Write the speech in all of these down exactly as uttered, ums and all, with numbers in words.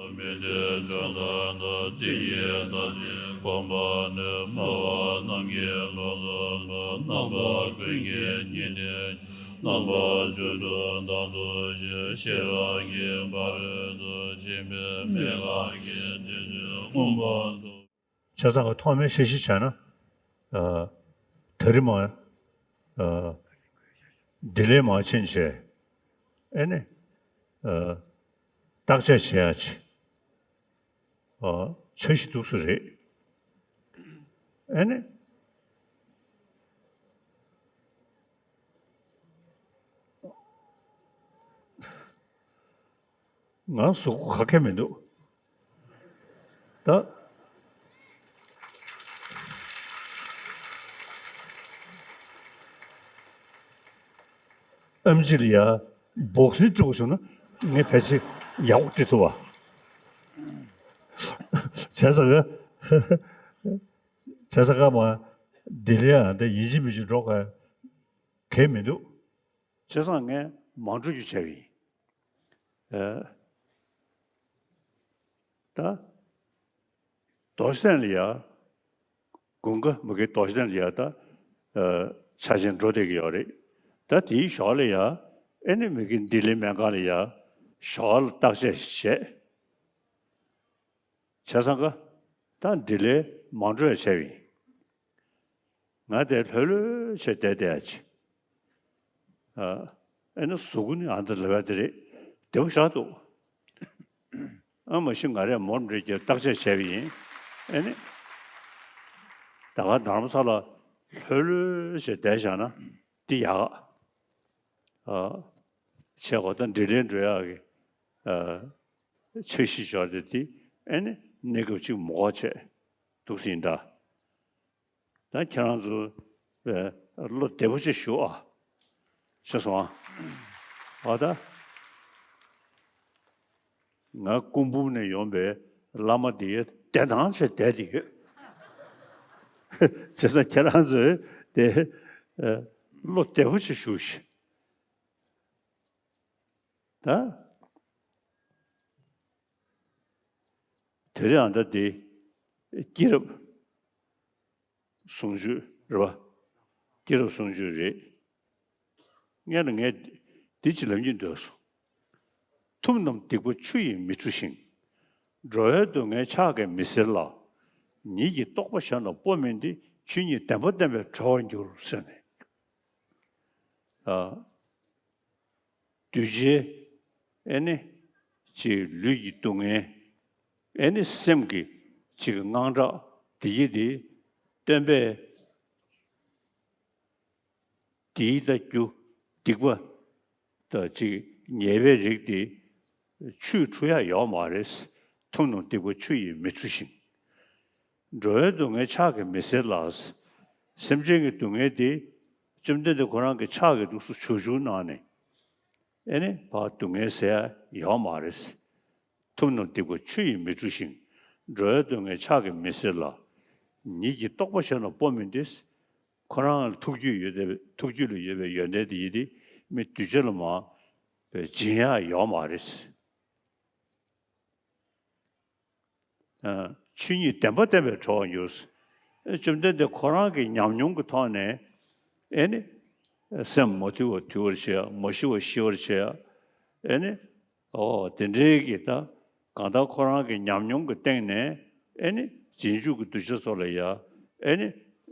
མི་མཐུན་ཕྱོགས་དག་དང་། ཇི་སྙེད་ཐམས་ཅད་གོམས་པ་ནི། སྨྲ་བ་རྣམས་ཀྱི་བློ་ལ་འགྲོ། རྣམ་པ་ཀུན་གྱི་སྙིང་དུ་རྣམ་པ་བཅུ་དྲུག་དང་དུ་ཞེས། ཤེས་རབ་ཀྱི་ཕ་རོལ་ཏུ་ཕྱིན་པའི་མི་ལ་གི་དེ་ཚུལ་མངོན་པར་རྟོགས། བྱས་ཙང་གི་ཐོག་མའི་ཤེས་བཞིན་བྱས་ན། ཨ། ད་རིང་མ། ཨ། འདི་ལས་མ་ཕྱིན་བྱས། ཨེ་ནི། ཨ། བརྟག་དཔྱད་བྱེད་ཡ་ཆེ། ཨ། འཆར་གཞི་འདུག་སེ་རེད། ཨེ་ནི། ང་གཟུགས་པོ་ག་གེ་མི་འདུག་ད། ཨེམ་ཆི་ལ་ཡ་སྦོག་སིང་སྤྲོད་དགོས་བྱུང་ན་ངས་ཕལ་ཆེར་ཡག་པོ་སྤྲོད་ཐུབ་པ། བྱས་ཙང་ག་བྱས་ཙང་ག་མ་འདི་ལ་ཡ་འདི་ཡིན་གཅིག་མིན་གཅིག་འགྲོ་ག་གེ་མི་འདུག་བྱས་ཙང་ངས་མང་སྤྲོད་ཅིག་བྱས་པ་ཡིན། ཨ། ད། རྡོ་རྗེ་གདན་ལ་ཡ། དགུན་ཁ་མ་གི་རྡོ་རྗེ་གདན་ལ་ཡ་ད། ཨ། ཆ་ཆེན་འགྲོ་བསྡད་ཀྱི་ཡོད་རེད། ད་དེའི་ཞོར་ལ་ཡ། ཨེ་ནི་མ་གི་ལྡི་ལི་སྨན་ཁང་ལ་ཡ། ཞོར་ལ་བརྟག་དཔྱད་བྱས། བྱས་ཙང་ག་ད་ལྡི་ལིར་མང་སྤྲོད་བྱས་པ་ཡིན། ང་དེ་ལྷོད་ལྷོད་བྱས་བསྡད་བསྡད་ཡ་ཅིག་ཨ། ཨེ་ནི་གཟུགས་པོ་ནི་ཨ་འདྲ་ལབ་ཡ་དེ་རེད། བདེ་པོ་ཞེ་དྲག་འདུག་ཨ། མ་གཞི་ང་རས་མོ་འདྲ་ཅིག་བརྟག་དཔྱད་བྱས་པ་ཡིན། ཨེ་ནི། ད་ག་རྡ་རམ་ས་ལར་ལྷོད་ལྷོད་བྱས་བསྡད་བཞག་ན་འདི་ཡག་ཨ། བྱས་གོ་ད་ལྡི་ལིར་འགྲོ་ཡག་གི། ཨ། འཆར་གཞི་འབྱོར་ཏེ་དེ་ཨེ་ནི་གནས་སྐབས་གཅིག་མ་གོ་བྱས་འདུག་སེ་ཡིན་ད། ད་ཁྱེད་རང་ཚོ་བློ་བདེ་པོ་ཅིག་བཞུགས་ཨ། ཤེས་སོང་ཨ། འོ་ད། ང་སྐུ་འབུམ་ནས་ཡོང་པའི་བླ་མ་འདི་ཡ་བདེ་ཐང་ཆེ་བསྡད་དེ་ཡོད། བྱས་ཙང་ཁྱེད་རང་ཚོས་དེ་བློ་བདེ་པོ་ཅིག་བཞུགས་ཤིག་ད། དེ་རིང་ཨ་ད་འདི་སྐྱེས་རབས་གསུང་ཆོས་རེད་པ། སྐྱེས་རབས་གསུང་ཆོས་རེད། སྔོན་ལ་ངས་འདི་ཅིག་ལབ་སྙིང་འདོད་སོང་། ཐུབ་རྣམས་སྡིག་པ་ཆུ་ཡིས་མི་འཁྲུ་ཞིང་། འགྲོ་བའི་སྡུག་བསྔལ་ཕྱག་གིས་མི་སེལ་ལ། ཉིད་ཀྱི་རྟོགས་པ་གཞན་ལ་སྤོ་མིན་ཏེ། ཆོས་ཉིད་བདེན་པ་བསྟན་པས་གྲོལ་བར་འགྱུར་ཟེར་ནས། ཨ། གདུལ་བྱའི་ཨེ་ནི་ཅིག་ལུས་ཀྱི་སྡུག་བསྔལ། ཨེ་ནི་སེམས་ཀྱི་ཅིག་དངངས་སྐྲག་དེ་ཡི་དེ་སྟོན་པས་དེའི་ལྟ་རྒྱུ་སྡིག་པ་དང་ཅིག་ཉེས་པའི་རིགས་དེ་ཆུས་འཁྲུ་ཡག་ཡོད་མ་རེད། ཐུབ་རྣམས་སྡིག་པ་ཆུ་ཡིས་མི་འཁྲུ་ཞིང་། འགྲོ་བའི་སྡུག་བསྔལ་ཕྱག་གིས་མི་སེལ་ལ། སེམས་ཅན་གྱི་སྡུག་བསྔལ་དེ་བཅོམ་ལྡན་འདས་ཁོ་རང་གི་ཕྱག་གིས་འདུག་སེ་བྱུག་བྱུག་གནང་ནས་ཨེ་ནི་ཕར་སྡུག་བསྔལ་སེལ་ཡག་ཡོད་མ་རེད། ཐུབ་རྣམས་སྡིག་པ་ཆུ་ཡིས་མི་འཁྲུ་ཞིང་། འགྲོ་བའི་སྡུག་བསྔལ་ཕྱག་གིས་མི་སེལ་ལ། ཉིད་ཀྱི་རྟོགས་པ་གཞན་ལ་སྤོ་མིན་ཏེ། ཁོ་རང་ལ་ཐུགས་རྒྱུད་ཡོད་དེ་ཐུགས་རྒྱུད་ལ་ཡོད་པའི་ཡོན་ཏན་དེ་ཡིན་ཏེ། མི་གདུལ་བྱ་ལ་མ་བྱིན་ཡག་ཡོད་མ་རེད། ཨ། ཆོས་ཉིད་བདེན་པ་བསྟན་པས་གྲོལ་བར་འགྱུར། བཅོམ་ལྡན་འདས་ཁོ་རང་གི་ཉམས་མྱོང་གི་ཐོག་ནས་ཨེ་ནི་སེམས་མ་དུལ་བ་དུལ་བར་བྱེད་ཡ། མ་ཞི་བ་ཞི་བར་བྱེད་ཡ། ཨེ་ནི་ཨོ་དེ་འདྲའི་གི་ད་གང་ལྟར་ཁོ་རང་གི་ཉམས་མྱོང་གི་སྟེང་ནས་ཨེ་ནི་རྗེས་འཇུག་གི་གདུལ་བྱ་ཚོ་ལ་ཡ་ཨེ་ནི་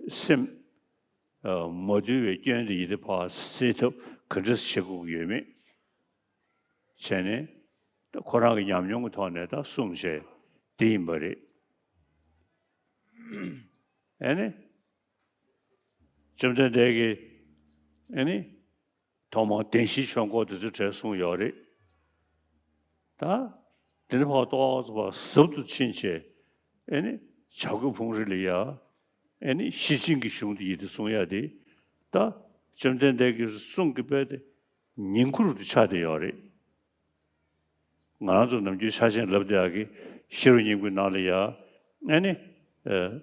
སེམས་ཨ་མ་དུལ་བའི་སྐྱོན་དེ་ཡིན་དེ་ཕར་སེལ་ཐབས་ག་འདྲ་བྱེད་དགོས་ཀྱི་ཡོད་མེད། བྱས་ནས་ད་ཁོ་རང་གི་ཉམས་མྱོང་གི་ཐོག་ནས་ད་གསུངས་བྱས་དེ་ཡིན་པ་རེད། ཨེ་ནི། བཅོམ་ལྡན་འདས་ཀྱིས་ཨེ་ནི། ཐོག་མར་བདེན་བཞིའི་ཆོས་འཁོར་དེ་ཚོའི་གྲས་གསུངས་ཡོད་རེད། ད། དེ་ནི་ཕར་ཏོག་ཙམ་ཕར་ཟབ་ཏུ་ཕྱིན་བྱས་ཨེ་ནི། བྱ་རྒོད་ཕུང་རི་ལ་ཡ། ཨེ་ནི་ཤེར་ཕྱིན་གྱི་གཞུང་དེ་ཡིན་དེ་གསུང་ཡ་དེ། ད། བཅོམ་ལྡན་འདས་ཀྱི་གསུང་གི་དཔེ་དེ་ཉིང་ཁུ་རུ་དུ་ཆགས་བསྡད་ཡོད་རེད། ང་རང་ཚོ་ནམ་རྒྱུན་ཆ་ཤས་ལབ་བསྡད་ཡག་གི་ཤེས་རབ་སྙིང་པོའི་ནང་ལ་ཡ། ཨེ་ནི། ཨེ།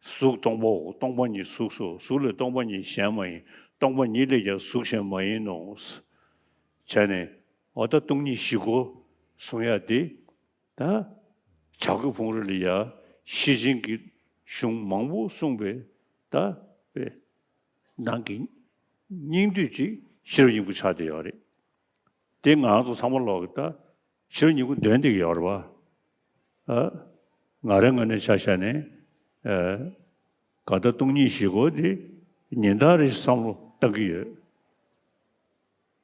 གཟུགས་སྟོང་པའོ། སྟོང་པ་ཉིད་གཟུགས་སོ། གཟུགས་ལས་སྟོང་པ་ཉིད་གཞན་མ་ཡིན། སྟོང་པ་ཉིད་ལས་ཀྱང་གཟུགས་གཞན་མ་ཡིན་ནོ། བྱས་ནས་འོ་ད་སྟོང་ཉིད་བཞི་སྐོར་ གསུང་ཡག་འདི་ད་བྱ་རྒོད་ཕུང་རི་ལ་ཡ་ཤེར་ཕྱིན་གྱི་གཞུང་མང་པོ་གསུངས་པའི་ད་པའི་ནང་གི་སྙིང་བསྡུས་ཅིག་ཤེས་རབ་སྙིང་པོ་ཆགས་བསྡད་ཡོད་རེད། དེ་ང་རང་ཚོ་ཚང་མ་ལོག་གི་ད་ཤེས་རབ་སྙིང་པོ་འདོན་བསྡད་ཀྱི་ཡོད་རེད་བ། ཨ། ང་རའི་ངོས་ནས་ཆ་བཞག་ནས་ཨ། གང་ལྟར་སྟོང་ཉིད་བཞི་སྐོར་དེ་ཉིན་ལྟར་རེ་བསམ་བློ་བཏང་གི་ཡོད།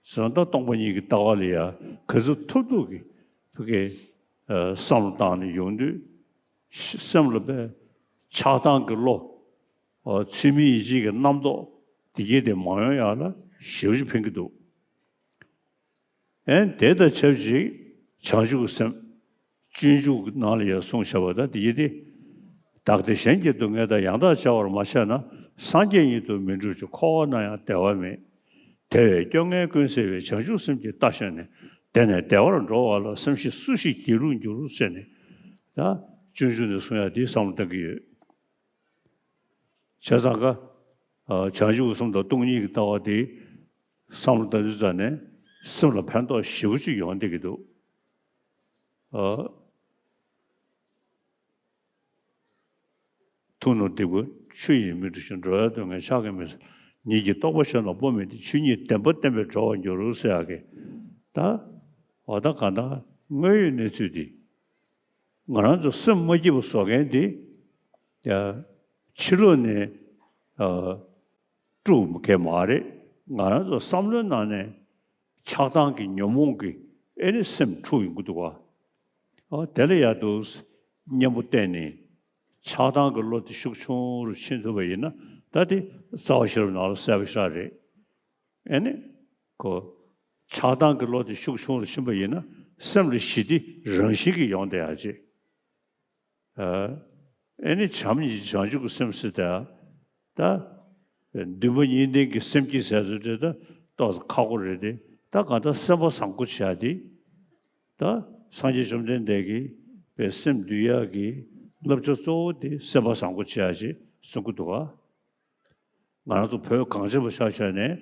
བཟོད་ལྟ་སྟོང་པ་ཉིད་ཀྱི་ལྟ་བ་ལ་ཡང་ག་ཚོད་ཐུབ་ཐུབ་ཀྱིས་ཕ་གིའི་བསམ་བློ་བཏང་ནས་ཡོང་དུས། སེམས་ལ་དཔེ་ཆགས་སྡང་གི་བློ། ཚུལ་མིན་ཡིད་བྱེད་ཀྱི་རྣམ་རྟོག་དེ་གྱད་དེ་མ་ཡོང་ཡག་ལ་ཞེ་པོ་ཅིག་ཕན་གྱི་འདུག་ཨེ་དེ་དང་ཆབས་ཅིག་བྱང་ཆུབ་ཀྱི་སེམས། སྤྱོད་འཇུག་གི་ནང་ལ་ཡང་གསུངས་བཞག་པ་ད་དེ་གྱད་དེ། བདག་བདེ་གཞན་གྱི་སྡུག་བསྔལ་དང་། ཡང་དག་བྱ་བར་མ་བྱས་ན། སངས་རྒྱས་ཉིད་དུ་མི་འགྲུབ་ཅིང་། འཁོར་བ་ན་ཡང་བདེ་བ་མེད། དེ་བས་སྐྱོ་ངལ་ཀུན་སེལ་བའི། བྱང་ཆུབ་སེམས་ཀྱིས་བལྟ་ཤེས་ནས། དེ་ནས་བདེ་བར་འགྲོ་བ་ལ། སེམས་ཤེས་སུ་ཞིག་སྒྱིད་ལུག་འགྱུར་ཟེར་ནས། ད་སྤྱོད་འཇུག་ནས་གསུང་ཡག་དེ་བསམ་བློ་བཏང་གི་ཡོད། བྱས་ཙང་ཀ་ཨ། བྱང་ཆུབ་སེམས་དང་སྟོང་ཉིད་ཀྱི་ལྟ་བ་དེ་བསམ་བློ་བཏང་དུས་ཙམ་ནས་སེམས་ལ་ཕན་ཐོགས་ཞེ་པོ་ཅིག་ཡོང་བསྡད་ཀྱི་འདུག་ཨ། མཐོང་ནས་སྡིག་པ་ཆུ་ཡིས་མི་འཁྲུ་ཞིང་། འགྲོ་བའི་སྡུག་བསྔལ་ཕྱག་གིས་མི་སེལ། ཉིད་ཀྱི་རྟོགས་པ་གཞན་ལ་སྤོ་མི་བདེ། ཆོས་ཉིད་བདེན་པ་བསྟན་པས་གྲོལ་བར་འགྱུར་ཟེར་ཡག་གི་ད། འོ་ད་གང་ལྟར་དངོས་ཡོད་གནས་ཚུལ་འདི། ང་རང་ཚོ་སེམས་མ་སྐྱིད་པ་བཟོ་མཁན་འདི། ཡ། ཕྱི་ལོགས་ནས་ཨ། དཀྲུག་མཁན་མ་རེད། ང་རང་ཚོ་བསམ་བློའི་ནང་ནས་ཆགས་སྡང་གི་ཉོན་མོངས་ཀྱི་ཨེ་ནི་སེམས་འཁྲུག་ཡོང་གི་འདུག་ག་ཨ། དེ་ལ་ཡ་འདུག་སེ་གཉེན་པོ་བསྟེན་ནས་ཆགས་སྡང་གི་བློ་དེ་ཤུགས་ཆུང་རུ་ཕྱིན་ཐུབ་པ་ཡིན་ན། ད་དེ་རྩ་བ་ཤེས་རབ་ནང་ལ་གསལ་པོ་ཞེ་དྲག་རེད། ཨེ་ནི། ཁོ། ཆགས་སྡང་གི་བློ་དེ་ཤུགས་ཆུང་རུ་ཕྱིན་པ་ཡིན་ན་སེམས་ལ་ཞི་བདེ་རང་བཞིན་གྱིས་ཡོང་བསྡད་ཡག་ཅིག་ཨ། ཨེ་ནི་བྱམས་སྙིང་རྗེ་བྱང་ཆུབ་ཀྱི་སེམས་ཟེར་དེ། ད། འདུན་པ་གཉིས་ལྡན་གྱི་སེམས་བསྐྱེད་ཟེར་ཚུལ་དེ་ད་ཏོག་ཙམ་ཁག་པོ་རེད་དེ། ད་གང་ལྟར་སེམས་པ་བཟང་པོ་བྱ་དེ། ད་སངས་རྒྱས་བཅོམ་ལྡན་འདས་ཀྱིས་པའི་སེམས་འདུལ་ཡག་གི་བསླབ་བྱ་གཙོ་བོ་དེ་སེམས་པ་བཟང་པོ་བྱ་ཞེས་གསུང་གི་འདུག་ག་ང་རང་ཚོ་བོད་གངས་ཅན་པ་ཆ་བཞག་ནས་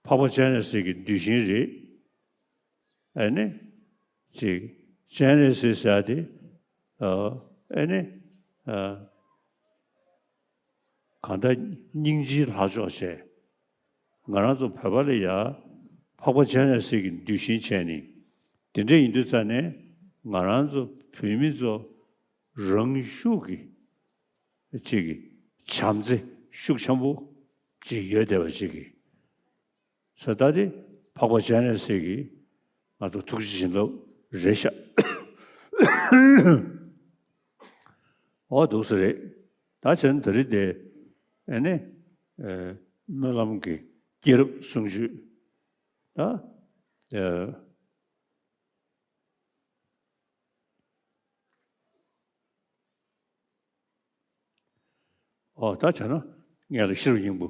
འཕགས་པ་སྤྱན་རས་གཟིགས་ཀྱི་གདུལ་ཞིང་རེད། ཨ་ནི། ཅིག་སྤྱན་རས་གཟིགས་ཟེར་ཡག་དེ། ཨ་ནི། ཨ། གང་ལྟར་སྙིང་རྗེའི་ལྷ་མཆོག་བྱས། ང་རང་ཚོ་བོད་པ་ལ་ཡ་འཕགས་པ་སྤྱན་རས་གཟིགས་ཀྱི་གདུལ་ཞིང་བྱས་ནས། དེ་འདྲ་ཡིན་དུས་ཙ་ནས་ང་རང་ཚོ་བོད་མི་ཚོ་རང་ཤུགས་ཀྱིས་ཅིག་གི་བྱམས་བརྩེ་ཤུགས་ཆེན་པོ་ཅིག་ཡོད་བསྡད་པ་ཅིག་གིས། ས་ད་དེ་འཕགས་པ་སྤྱན་རས་གཟིགས་ཀྱི་ང་ཚོ་ཐུགས་རྗེ་བྱིན་རླབས་རེད་ཤག་འོ་འདུག་སེ་རེད། ད་བྱས་ན་དེ་རིང་དེ་ཨེ་ནི། ཨེ། སྨོན་ལམ་གྱི་སྐྱེས་རབས་གསུང་ཆོས། ད། ཨེ། ཨོ་ད་བྱས་ན་ངེད་ལ་ཤེས་རབ་སྙིང་པོ།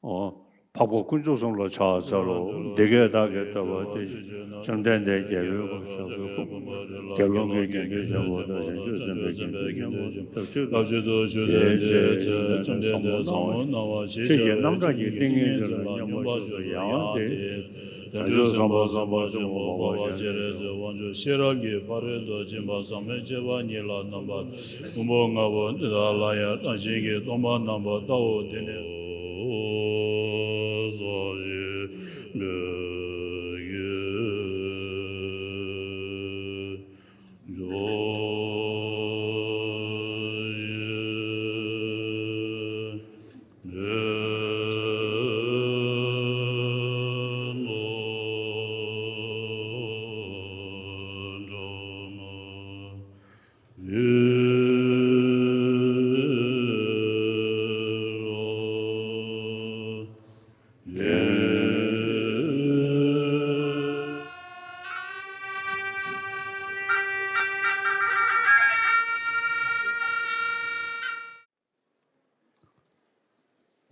ཨོ། འཕགས་པ་དཀོན་མཆོག་གསུམ་ལ་ཕྱག་འཚལ་ལོ། འདི་སྐད་བདག་གིས་ཐོས་པ་འདི་ཞེས་བྱ་ན། བཅོམ་ལྡན་འདས་རྒྱལ་པོའི་དབང་ཕྱུག་གི་སྐུ། རྒྱལ་བློན་གྱི་དགེ་འདུན་ཆེན་པོ་དང་བྱང་ཆུབ་སེམས་དཔའི་དགེ་འདུན་ཆེན་པོ་ཐབས་ཅིག་ཏུ། དེའི་ཚེ་བཅོམ་ལྡན་འདས་ཀྱིས་བཅོམ་ལྡན་འདས་ཚོགས་པར་སྣང་བ་ཞེས་བྱ་བའི་ཆོས་ཀྱི་རྣམ་གྲངས་ཀྱི་ཏིང་ངེ་འཛིན་ལ་སྙོམས་པར་ཞུགས་པའི་ཡང་དེ། བྱང་ཆུབ་སེམས་དཔའ་སེམས་དཔའ་ཆེན་པོ་འཕགས་པ་སྤྱན་རས་གཟིགས་དབང་ཕྱུག་ཤེས་རབ་ཀྱི་ཕ་རོལ་ཏུ་ཕྱིན་པ་ཟབ་མོའི་སྤྱོད་པ་ཉིད་ལ་རྣམ་པ་ཕུང་པོ་ལྔ་པོ་འདི་དག་ལ་ཡང་རང་བཞིན་གྱིས་སྟོང་པར་རྣམ་པར་བལྟའོ། དེ་ནས།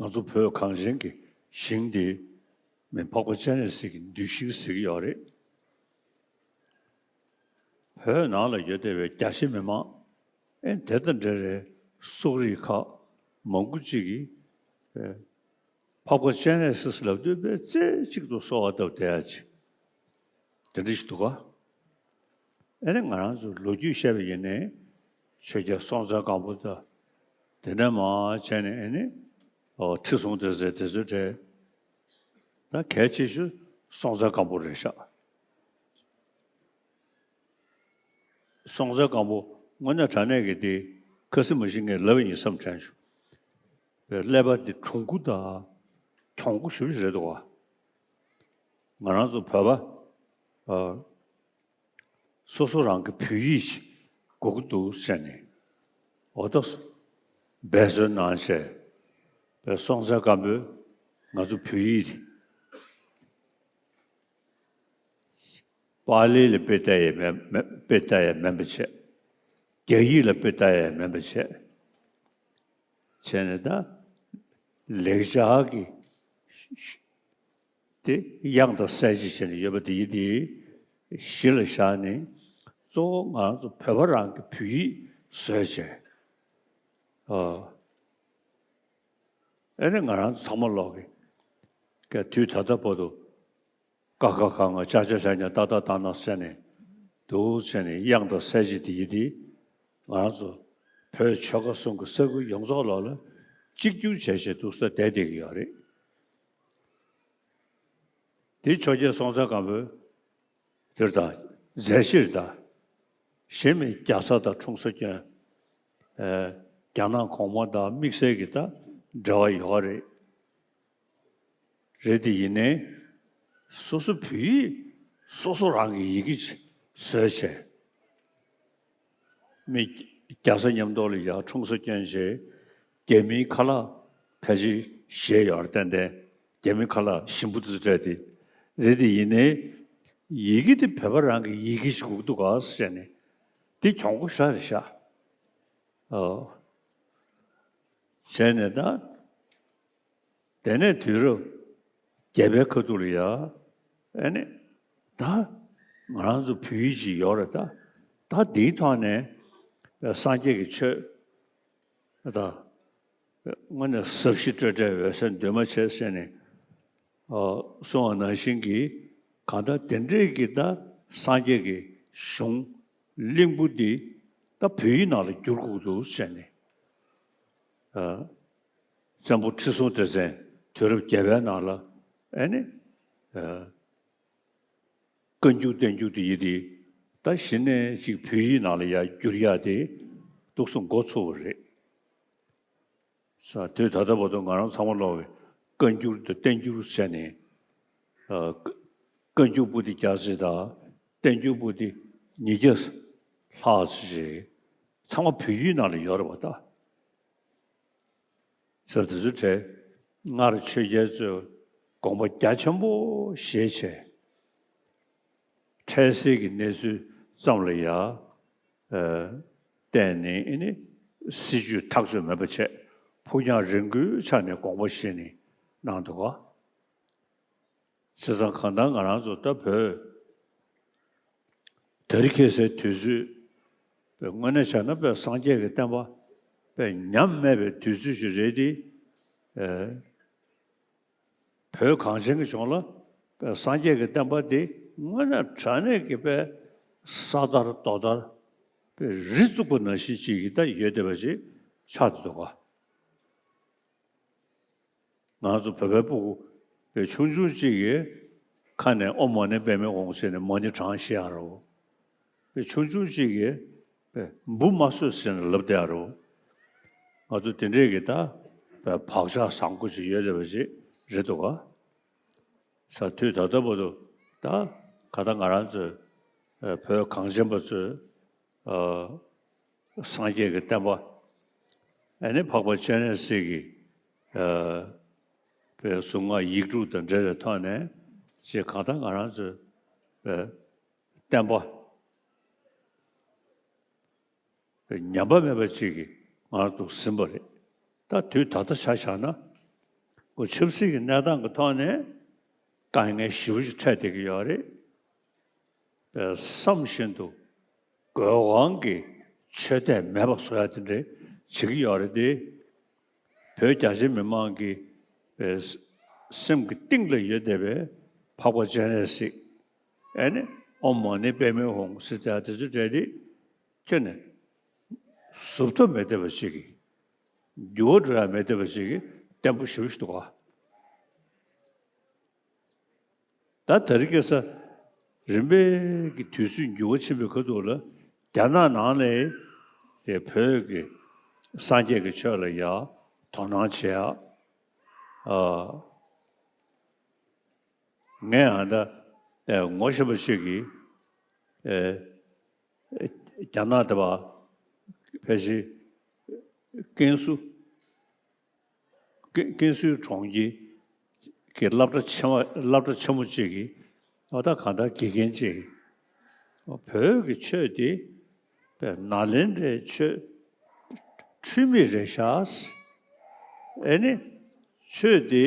ང་ཚོ་བོད་གངས་ཅན་གྱི་ཞིང་འདི་མི་འཕགས་པ་སྤྱན་རས་གཟིགས་ཀྱི་གདུལ་ཞིང་ཟེར་གྱི་ཡོད་རེད། བོད་ནང་ལ་ཡོད་བསྡད་པའི་རྒྱ་ཆེ་མི་མང་ཨེ་དེ་དང་འབྲེལ་བའི་སོག་རིགས་ཁག་མང་པོ་ཅིག་གིས་ཨེ་འཕགས་པ་སྤྱན་རས་གཟིགས་ལབ་དུས་དཔེ་རྩེ་གཅིག་ཏུ་གསོལ་བ་བཏབ་བསྡད་ཡ་ཅིག་དེ་འདྲ་ཞིག་འདུག་ག་ཨ་ནི་ང་རང་ཚོ་ལོ་རྒྱུས་བཤད་པ་ཡིན་ནའི་ཆོས་རྒྱལ་སྲོང་བཙན་སྒམ་པོ་དང་དེ་ནས་མར་བྱས་ནས་ཨ་ནི་ཁྲི་སྲོང་ལྡེ་བཙན་དེ་ཚོའི་གྲས་ད་གལ་ཆེ་ཤོས་སྲོང་བཙན་སྒམ་པོ་རེད་ཤག་སྲོང་བཙན་སྒམ་པོ་དངོས་གནས་དྲང་གནས་ཀྱི་དེ་ཁ་སི་མ་ཤི་ངས་ལབ་ཡིན་བསམ་དྲན་བྱུང་། ཀླད་པ་འདི་གྲུང་པོ་དང་གྱོང་པོ་ཞེ་པོ་ཅིག་རེད་འདུག་བ། ང་རང་ཚོ་བོད་པ་ཨ། སོ་སོ་རང་གི་བོད་ཡིག་ཅིག་དགོས་ཀྱི་འདུག་ཟེར་ནས་འོ་ད་འབད་བརྩོན་གནང་བྱས་པའི་སྲོང་བཙན་སྒམ་པོས་ང་ཚོ་བོད་ཡིག་པཱ་ལི་ལ་དཔེ་ལྟ་ཡས་མེད་མེད་དཔེ་ལྟ་ཡས་མེད་པ་བྱས། རྒྱ་ཡིག་ལ་དཔེ་ལྟ་ཡས་མེད་པ་བྱས། བྱས་ནས་ད་ལེགས་སྦྱར་གྱི་དེ་དབྱངས་དང་གསལ་བྱེད་བྱས་ནས་ཡོད་པ་དེ་ཡིན་དེ་གཞི་ལ་བཞག་ནས་གཙོ་བོ་ང་རང་ཚོ་བོད་པ་རང་གི་བོད་ཡིག་བཟོས་བྱས། ཨ་ཨེ་ནས་ང་རང་ཚོ་ཚང་མ་ལོག་གི་ག་དུས་ད་ལྟ་བར་དུ་ཀ་ཁ་ག་ང་ཅ་ཆ་ཇ་ཉ་ཏ་ཏ་ད་ན་ཟེར་ནས་འདུག་ཟེར་ནས་དབྱངས་དང་གསལ་བྱེད་དེ་ཡིན་དེ་ང་རང་ཚོ་བོད་ཆོལ་ཁ་གསུམ་གྱི་ས་ཁུལ་ཡོངས་རྫོགས་ལོག་ལ་གཅིག་གྱུར་བྱས་བྱས་འདུག་ས་བསྡད་བསྡད་ཀྱི་ཡོད་རེད། དེ་ཆོས་རྒྱལ་སྲོང་བཙན་སྒམ་པོས་དེར་ད་མཛད་ཕྱིར་ད་གཞན་མི་རྒྱ་བཟའ་དང་འཁྲུངས་ས་སྐྱོན། ཨེ་རྒྱ་ནག་གོང་མ་དང་དམིགས་བསལ་གྱི་ད་འབྲེལ་བ་ཡོད་རེད། རེད་དེ་ཡིན་ནའི་སོ་སོ་བོད་ཡིག་སོ་སོ་རང་གི་ཡི་གེ་ཅིག་བཟོས་བྱས། མི་རྒྱ་བཟའ་མཉམ་དུ་ལ་ཡར་འཁྲུངས་ས་སྐྱོན་བྱས་རྒྱ་མིའི་ཁ་ལག་ཕལ་ཆེར་བཞེས་ཡོད་རེད་ཏན་ཏན་རྒྱ་མིའི་ཁ་ལག་ཞིམ་པོ་དེ་ཚོ་སྤྲད་དེ་རེད་དེ་ཡིན་ནའི་ཡི་གེ་དེ་བོད་པ་རང་གི་ཡི་གེ་ཞིག་དགོས་ཀྱི་འདུག་ག་ཟེར་ནས་དེ་གྱོང་པོ་ཞེ་དྲག་རེད་ཤག་ཨོ། བྱས་ནས་ད། དེ་ནས་དུས་རབས་བརྒྱད་པའི་ཁ་ཐུག་ལ་ཡ། ཨེ་ནི། ད། ང་རང་ཚོ་བོད་ཡིག་ཅིག་ཡོད་རེད་ད། ད་འདིའི་ཐོག་ནས། སངས་རྒྱས་ཀྱི་ཆོས། ད། དངོས་གནས་ཟབ་ཞི་སྤྲོས་བྲལ་འོད་གསལ་འདུས་མ་བྱས་ཟེར་ནས། གསུངས་པ་ནང་བཞིན་གྱི། གང་ལྟར་དེ་འདྲས་ཀྱི་ད་སངས་རྒྱས་ཀྱི་གཞུང་གླིང་བུ་འདི་ད་བོད་ཡིག་ནང་ལ་བསྒྱུར་དགོས་འདུག་ཟེར་ནས། བཙན་པོ་ཁྲི་སྲོང་ལྡེ་བཙན་དུས་རབས་བརྒྱད་པའི་ནང་ལ་ཨེ་ནི། བཀའ་འགྱུར་བསྟན་འགྱུར་དེ་ཡིན་དེ་ད་གཞི་ནས་ཅིག་བོད་ཡིག་ནང་ལ་ཡར་བསྒྱུར་ཡག་དེ་འདུག་སེ་འགོ་ཚུགས་པ་རེད། ས་དུས་ད་ལྟ་བར་དུ་ང་རང་ཚང་མ་ཀློག་པའི་བཀའ་འགྱུར་དང་བསྟན་འགྱུར་ཟེར་ནས། ཨ། བཀའ་འགྱུར་པོ་དེ་བརྒྱ་ཙམ་དང་བསྟན་འགྱུར་པོ་དེ་ཉིས་བརྒྱ་ལྷག་ཙམ་ཞིག་ཚང་མ་བོད་ཡིག་ནང་ལ་ཡོད་རེད་པ་ད། ས་དེ་ཚོའི་གྲས་སྔར་ཆོས་རྒྱལ་ཚོས་དགོངས་པ་རྒྱ་ཆེན་པོ་བཞེས་བྱས། འཕྲལ་སེལ་གྱི་གནས་ཚུལ་ཙམ་ལ་ཡ། ཨ། བརྟེན་ནས་ཨེ་ནི་སྲིད་བྱུས་ཐག་གཅོད་མེད་པ་བྱས་ཕུགས་རྒྱང་རིང་པོའི་ཆ་ནས་དགོངས་པ་བཞེས་ནས་གནང་འདུག་ག་བྱས་ཙང་གང་ལྟར་ང་རང་ཚོ་ད་བོད་དེ་རིང་ཁ་སང་དུས་ཚོད་དཔེ་དངོས་གནས་བྱས་ན་དཔེ་སངས་རྒྱས་ཀྱི་བསྟན་པ་དཔེ་ཉམས་དམས་པའི་དུས་ཚོད་ཅིག་རེད་དེ། ཨེ། བོད་གངས་ཅན་གྱི་ལྗོངས་ལ་དཔེ་སངས་རྒྱས་ཀྱི་བསྟན་པ་དེ་དངོས་གནས་དྲང་གནས་ཀྱི་དཔེ་ས་དར་རྡོ་དར་དཔེ་རི་བཙུགས་པ་ནང་བཞིན་ཅིག་གི་ད་ཡོད་བསྡད་པ་ཅིག་ཆགས་བསྡད་འདུག་ག་ང་ཚོ་བོད་པའི་སྤུ་གུ་དཔེ་ཆུང་ཆུང་གཅིག་གིས་ཁ་ནས་ཨོཾ་མ་ཎི་པདྨེ་ཧཱུྃ་ཟེར་ནས་མ་ཎི་བགྲང་ཤེས་ཡ་རོ། དཔེ་ཆུང་ཆུང་གཅིག་གིས་དཔེ་འབུ་མ་གསོད་ཟེར་ནས་ལབ་བསྡད་ཡ་རོ། ང་ཚོ་དེ་འདྲས་ཀྱི་ད་དཔེ་བག་ཆགས་བཟང་པོ་ཅིག་ཡོད་བསྡད་པ་ཅིག་རེད་འདུག་ག་ས་དུས་ད་ལྟ་བར་དུ་ད་ག་ད་ང་རང་ཚོའི་བོད་གངས་ཅན་པ་ཚོས། ཨ། སངས་རྒྱས་ཀྱི་བསྟན་པ། ཨ་ནི་འཕགས་པ་སྤྱན་རས་གཟིགས་ཀྱི། ཨ། པའི་གཟུངས་སྔགས་ཡིག་དྲུག་དང་འབྲེལ་བའི་ཐོག་ནས་ཅེས་གང་ལྟར་ང་རང་ཚོའི་པའི་བསྟན་པ་པའི་ཉམས་པ་མེད་པ་ཅིག་གིས་ང་རང་ཚོ་ཟིན་པ་རེད། ད་དུས་ད་ལྟ་ཆ་བཞག་ན་ཁོ་ཆབ་སྲིད་ཀྱི་གནས་སྟངས་ཀྱི་ཐོག་ནས་དཀའ་ངལ་ཞེ་པོ་ཅིག་འཕྲད་བསྡད་ཀྱི་ཡོད་རེད། བསམ་བཞིན་དུ་དགོས་དབང་གིས་ཆོས་དད་མེད་པ་བཟོ་ཡ་དེ་འདྲ་བྱེད་ཀྱི་ཡོད་རེད་དེ། བོད་རྒྱ་ཆེ་མི་མང་གི་སེམས་ཀྱི་གཏིང་ལ་ཡོད་བསྡད་པའི་འཕགས་པ་སྤྱན་རས་གཟིགས། ཨེ་ནི་ ཨོཾ་མ་ཎི་པདྨེ་ཧཱུྃ་ཟེར་ཏེ་དེ་ཚོའི་གྲས་དེ་ཁྱོན་ནས་ཟུབ་ཐབས་མེད་བསྡད་པ་ཞིག་གིས། འགྱུར་བ་འགྲོ་ཡ་མེད་བསྡད་པ་ཞིག་གིས་བརྟན་པོ་ཞེ་པོ་ཞིག་འདུག་ག་ད་དེ་རིང་ཁ་སང་རིམ་པས་ཀྱི་དུས་ཚོད་འགྱུར་བ་ཕྱིན་པའི་ཁ་ཐུག་ལ། རྒྱ་ནག་ནང་ནས་དེ་བོད་ཀྱི་སངས་རྒྱས་ཀྱི་ཆོས་ལ་ཡ་དོ་སྣང་བྱེད་ཡ། ཨ། ངས་ཨ་ད་ངོ་ཤེས་པ་ཞིག་གིས། ཨེ། རྒྱ་ནག་དེ་བ་ཕལ་ཆེར་ཀན་སུའུ། ཀན་ཀན་སུའུ་གྲོང་ཁྱེར་གྱི་སློབ་གྲྭ་ཆེན་མོ་སློབ་གྲྭ་ཆེན་མོ་གཅིག་གིས། ཨོ་ད་གང་ལྟར་དགེ་རྒན་གཅིག་གིས། བོད་ཀྱི་ཆོས་དེ་པས་ནཱ་ལེནྡྲའི་ཆོས་འཁྲུལ་མེད་རེད་ཤག་ཨེ་ནི་ཆོས་དེ་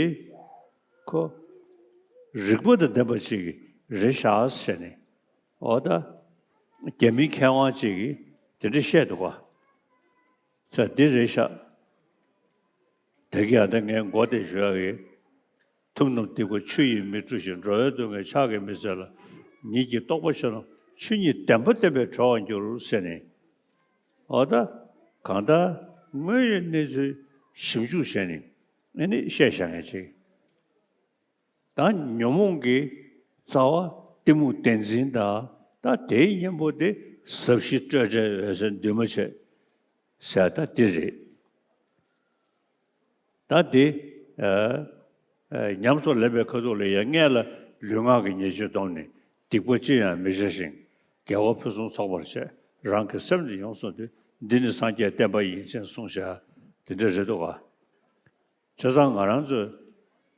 ཁོ་རིག་པ་དང་ལྡན་པ་ཅིག་རེད་ཤག་ཟེར་ནས། ཨོ་ད་རྒྱ་མི་མཁས་དབང་ཅིག་གིས་དེ་འདྲ་བཤད་འདུག་ག་ས་འདི་རེད་ཤག་དེ་གི་ཡང་ད་ངས་མགོ་དེ་ཞུ་ཡག་གི། ཐུབ་རྣམས་སྡིག་པ་ཆུ་ཡིས་མི་འཁྲུ་ཞིང་། འགྲོ་བའི་སྡུག་བསྔལ་ཕྱག་གིས་མི་སེལ་ལ། ཉིད་ཀྱི་རྟོགས་པ་ཤར་ན་ཆོས་ཉིད་བདེན་པ་བསྟན་པས་གྲོལ་བར་འགྱུར་ཟེར་ནས། འོ་ད་གང་ལྟར་དངོས་ཡོད་གནས་ཚུལ་ཞིབ་འཇུག་བྱས་ནས་ཨེ་ནི་བཤད་བཞག་མཁན་ཅིག་ད་ཉོན་མོངས་ཀྱི་རྩ་བ་གཏི་མུག་བདེན་འཛིན་དང་། ད་དེའི་གཉེན་པོ་དེ་ཟབ་ཞི་སྤྲོས་བྲལ་འོད་གསལ་འདུས་མ་བྱས་ཟེར་ད་འདི་རེད། ད་དེ་ཨ་ཨ་ཉམས་སུ་ལེན་པའི་ཁ་ཐུག་ལ་ཡང་སྔོན་ལ་ལུས་ངག་གི་ཉེས་སྤྱོད་སྡོམ་ནས། སྡིག་པ་ཅི་ཡང་མི་བྱ་ཞིང་། དགེ་བ་ཕུན་སུམ་ཚོགས་པར་བྱས། རང་གི་སེམས་ནི་ཡོངས་སུ་འདུལ། འདི་ནི་སངས་རྒྱས་བསྟན་པ་ཡིན་ཅེས་གསུངས་བཞག་དེ་འདྲ་རེད་འདུག་ག་བྱས་ཙང་ང་རང་ཚོ་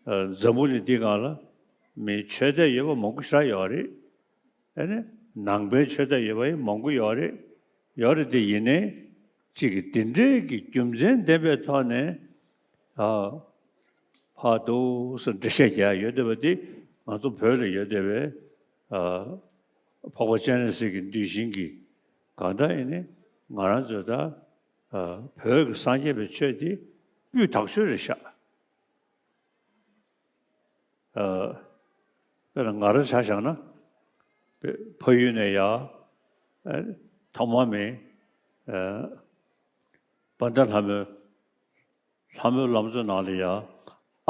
ཨ་འཛམ་བུ་གླིང་འདི་སྒང་ལ་མི་ཆོས་དད་ཡོད་པ་མང་པོ་ཞེ་དྲག་ཡོད་རེད། ཨེ་ནི་ནང་པའི་ཆོས་དད་ཡོད་པ་ཡང་མང་པོ་ཡོད་རེད། ཡོད་རེད་དེ་ཡིན་ནའི་གཅིག་གིས་འདི་འདྲའི་གི་རྒྱུ་མཚན་ལྡན་པའི་ཐོག་ནས་ཨ་ཕར་འདུག་སེ་འགྲེལ་བཤད་རྒྱག་ཡ་ཡོད་བསྡད་པ་འདི་ང་ཚོ་བོད་ལ་ཡོད་བསྡད་པའི་ཨ་འཕགས་པ་སྤྱན་རས་གཟིགས་ཀྱི་གདུལ་ཞིང་གི་གང་ལྟར་ཡིན་ནའི་ང་རང་ཚོ་ད། ཨ་བོད་ཀྱི་སངས་རྒྱས་པའི་ཆོས་འདི་སྤུས་དག་ཤོས་རེད་ཤག་ཨ་དཔེར་ན་ང་རང་ཆ་བཞག་ན་ཕ་ཡུལ་ནས་ཡར་ཨ་ཐོག་མ་མེད་ཨ་དཔལ་ལྡན་ལྷ་མོའི་ལྷ་མོའི་ལམ་གཙོ་ནང་ལ་ཡ་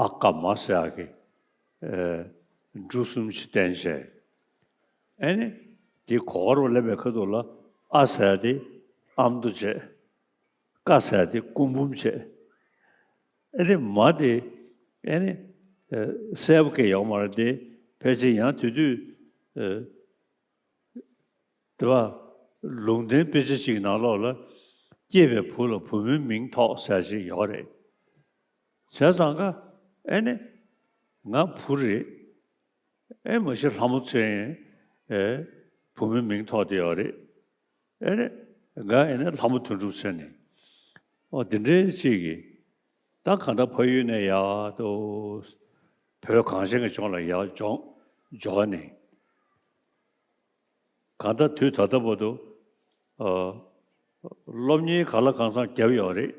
ཨ་ཀ་མ་ཟེར་ཡག་གི་ཨེ་འབྲུ་གསུམ་ཞིག་བསྟན་བྱས། ཨེ་ནི་དེ་གོ་བར་སླེབས་པའི་ཁ་ཐུག་ལ་ཨ་ཟེར་ཡག་དེ་ཨ་མདོ་བྱས། ཀ་ཟེར་ཡག་དེ་སྐུ་འབུམ་བྱས། ཨེ་ནི་མ་དེ་ཨེ་ནི་ཨེ་གསལ་པོ་སྐད་ཡོད་མ་རེད་དེ། ཕལ་ཆེར་ཡང་དེ་དུས་ཨེ་དེ་བ་ལུང་བསྟན་དཔེ་ཆ་ཞིག་ནང་ལོགས་ལ་སྐྱེས་པའི་བུ་ལ་བུ་མོའི་མིང་ཐོགས་ཟེར་ཞིག་ཡོད་རེད། བྱས་ཙང་ཀ་ཨེ་ནི་ང་བུ་རེད། ཨེ་མ་གཞི་ལྷ་མོ་མཚོན་ཨེ་བུ་མོའི་མིང་ཐོགས་དེ་ཡོད་རེད། ཨེ་ནི་ང་ཨེ་ནི་ལྷ་མོ་དོན་གྲུབ་མཚོན་ནས། ཨོ་དེ་འདྲའི་ཅིག་གིས་ད་གང་ལྟར་ཕ་ཡུལ་ནས་ཡར་དུ་བོད་གངས་ཅན་གྱི་ལྗོངས་ལ་ཡར་འབྱོར་འབྱོར་ནས། གང་ལྟར་དུས་ད་ལྟ་བར་དུ་ཨ་སློབ་གཉེར་ག་ལ་གང་འཚམ་བརྒྱབ་ཡོད་རེད།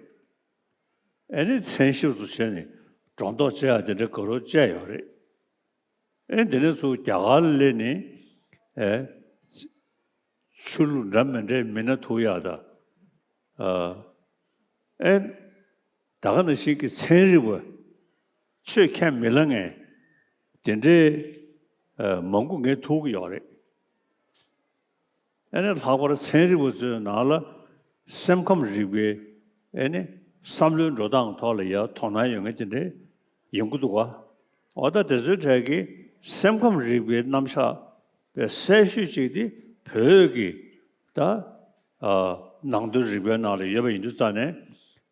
ཨེ་ནི་མཚན་ཞབས་སུ་བྱས་ནས་སྒྲོ་འདོགས་བཅད་ཡ་དེ་འདྲ་ག་རེ་བཅད་ཡོད་རེད། ཨེ་འདི་ནས་ཚུར་རྒྱ་གར་ལ་སླེབས་ནས་ཨེ་ཆོས་ལུགས་འདྲ་མི་འདྲའི་མི་སྣ་ཐུག་ཡག་དང་། ཨ་ཨེ་ད་ག་ནང་བཞིན་གྱི་ཚན་རིག་པ་ཆོས་ཁས་མི་ལེན་མཁན་དེ་འདྲའི་ཨ་མང་པོ་ངས་ཐུག་གི་ཡོད་རེད། ཨེ་ནི་ལྷག་པར་ཚན་རིག་པ་ཚོའི་ནང་ལ་སེམས་ཁམས་རིག་པའི་ཨེ་ནི་བསམ་བློའི་འགྲོ་སྟངས་ཐོག་ལ་ཡ་དོ་སྣང་ཡོད་མཁན་དེ་འདྲའི་ཡོང་གི་འདུག་ག་འོ་ད་དེ་ཚོའི་གྲས་ཀྱི་སེམས་ཁམས་རིག་པའི་རྣམ་གཞག་པའི་གསལ་ཤོས་གཅིག་དེ་བོད་ཀྱི་ད་ཨ་ནང་དོན་རིག་པའི་ནང་ལ་ཡོད་པ་ཡིན་དུས་ཙང་ནས་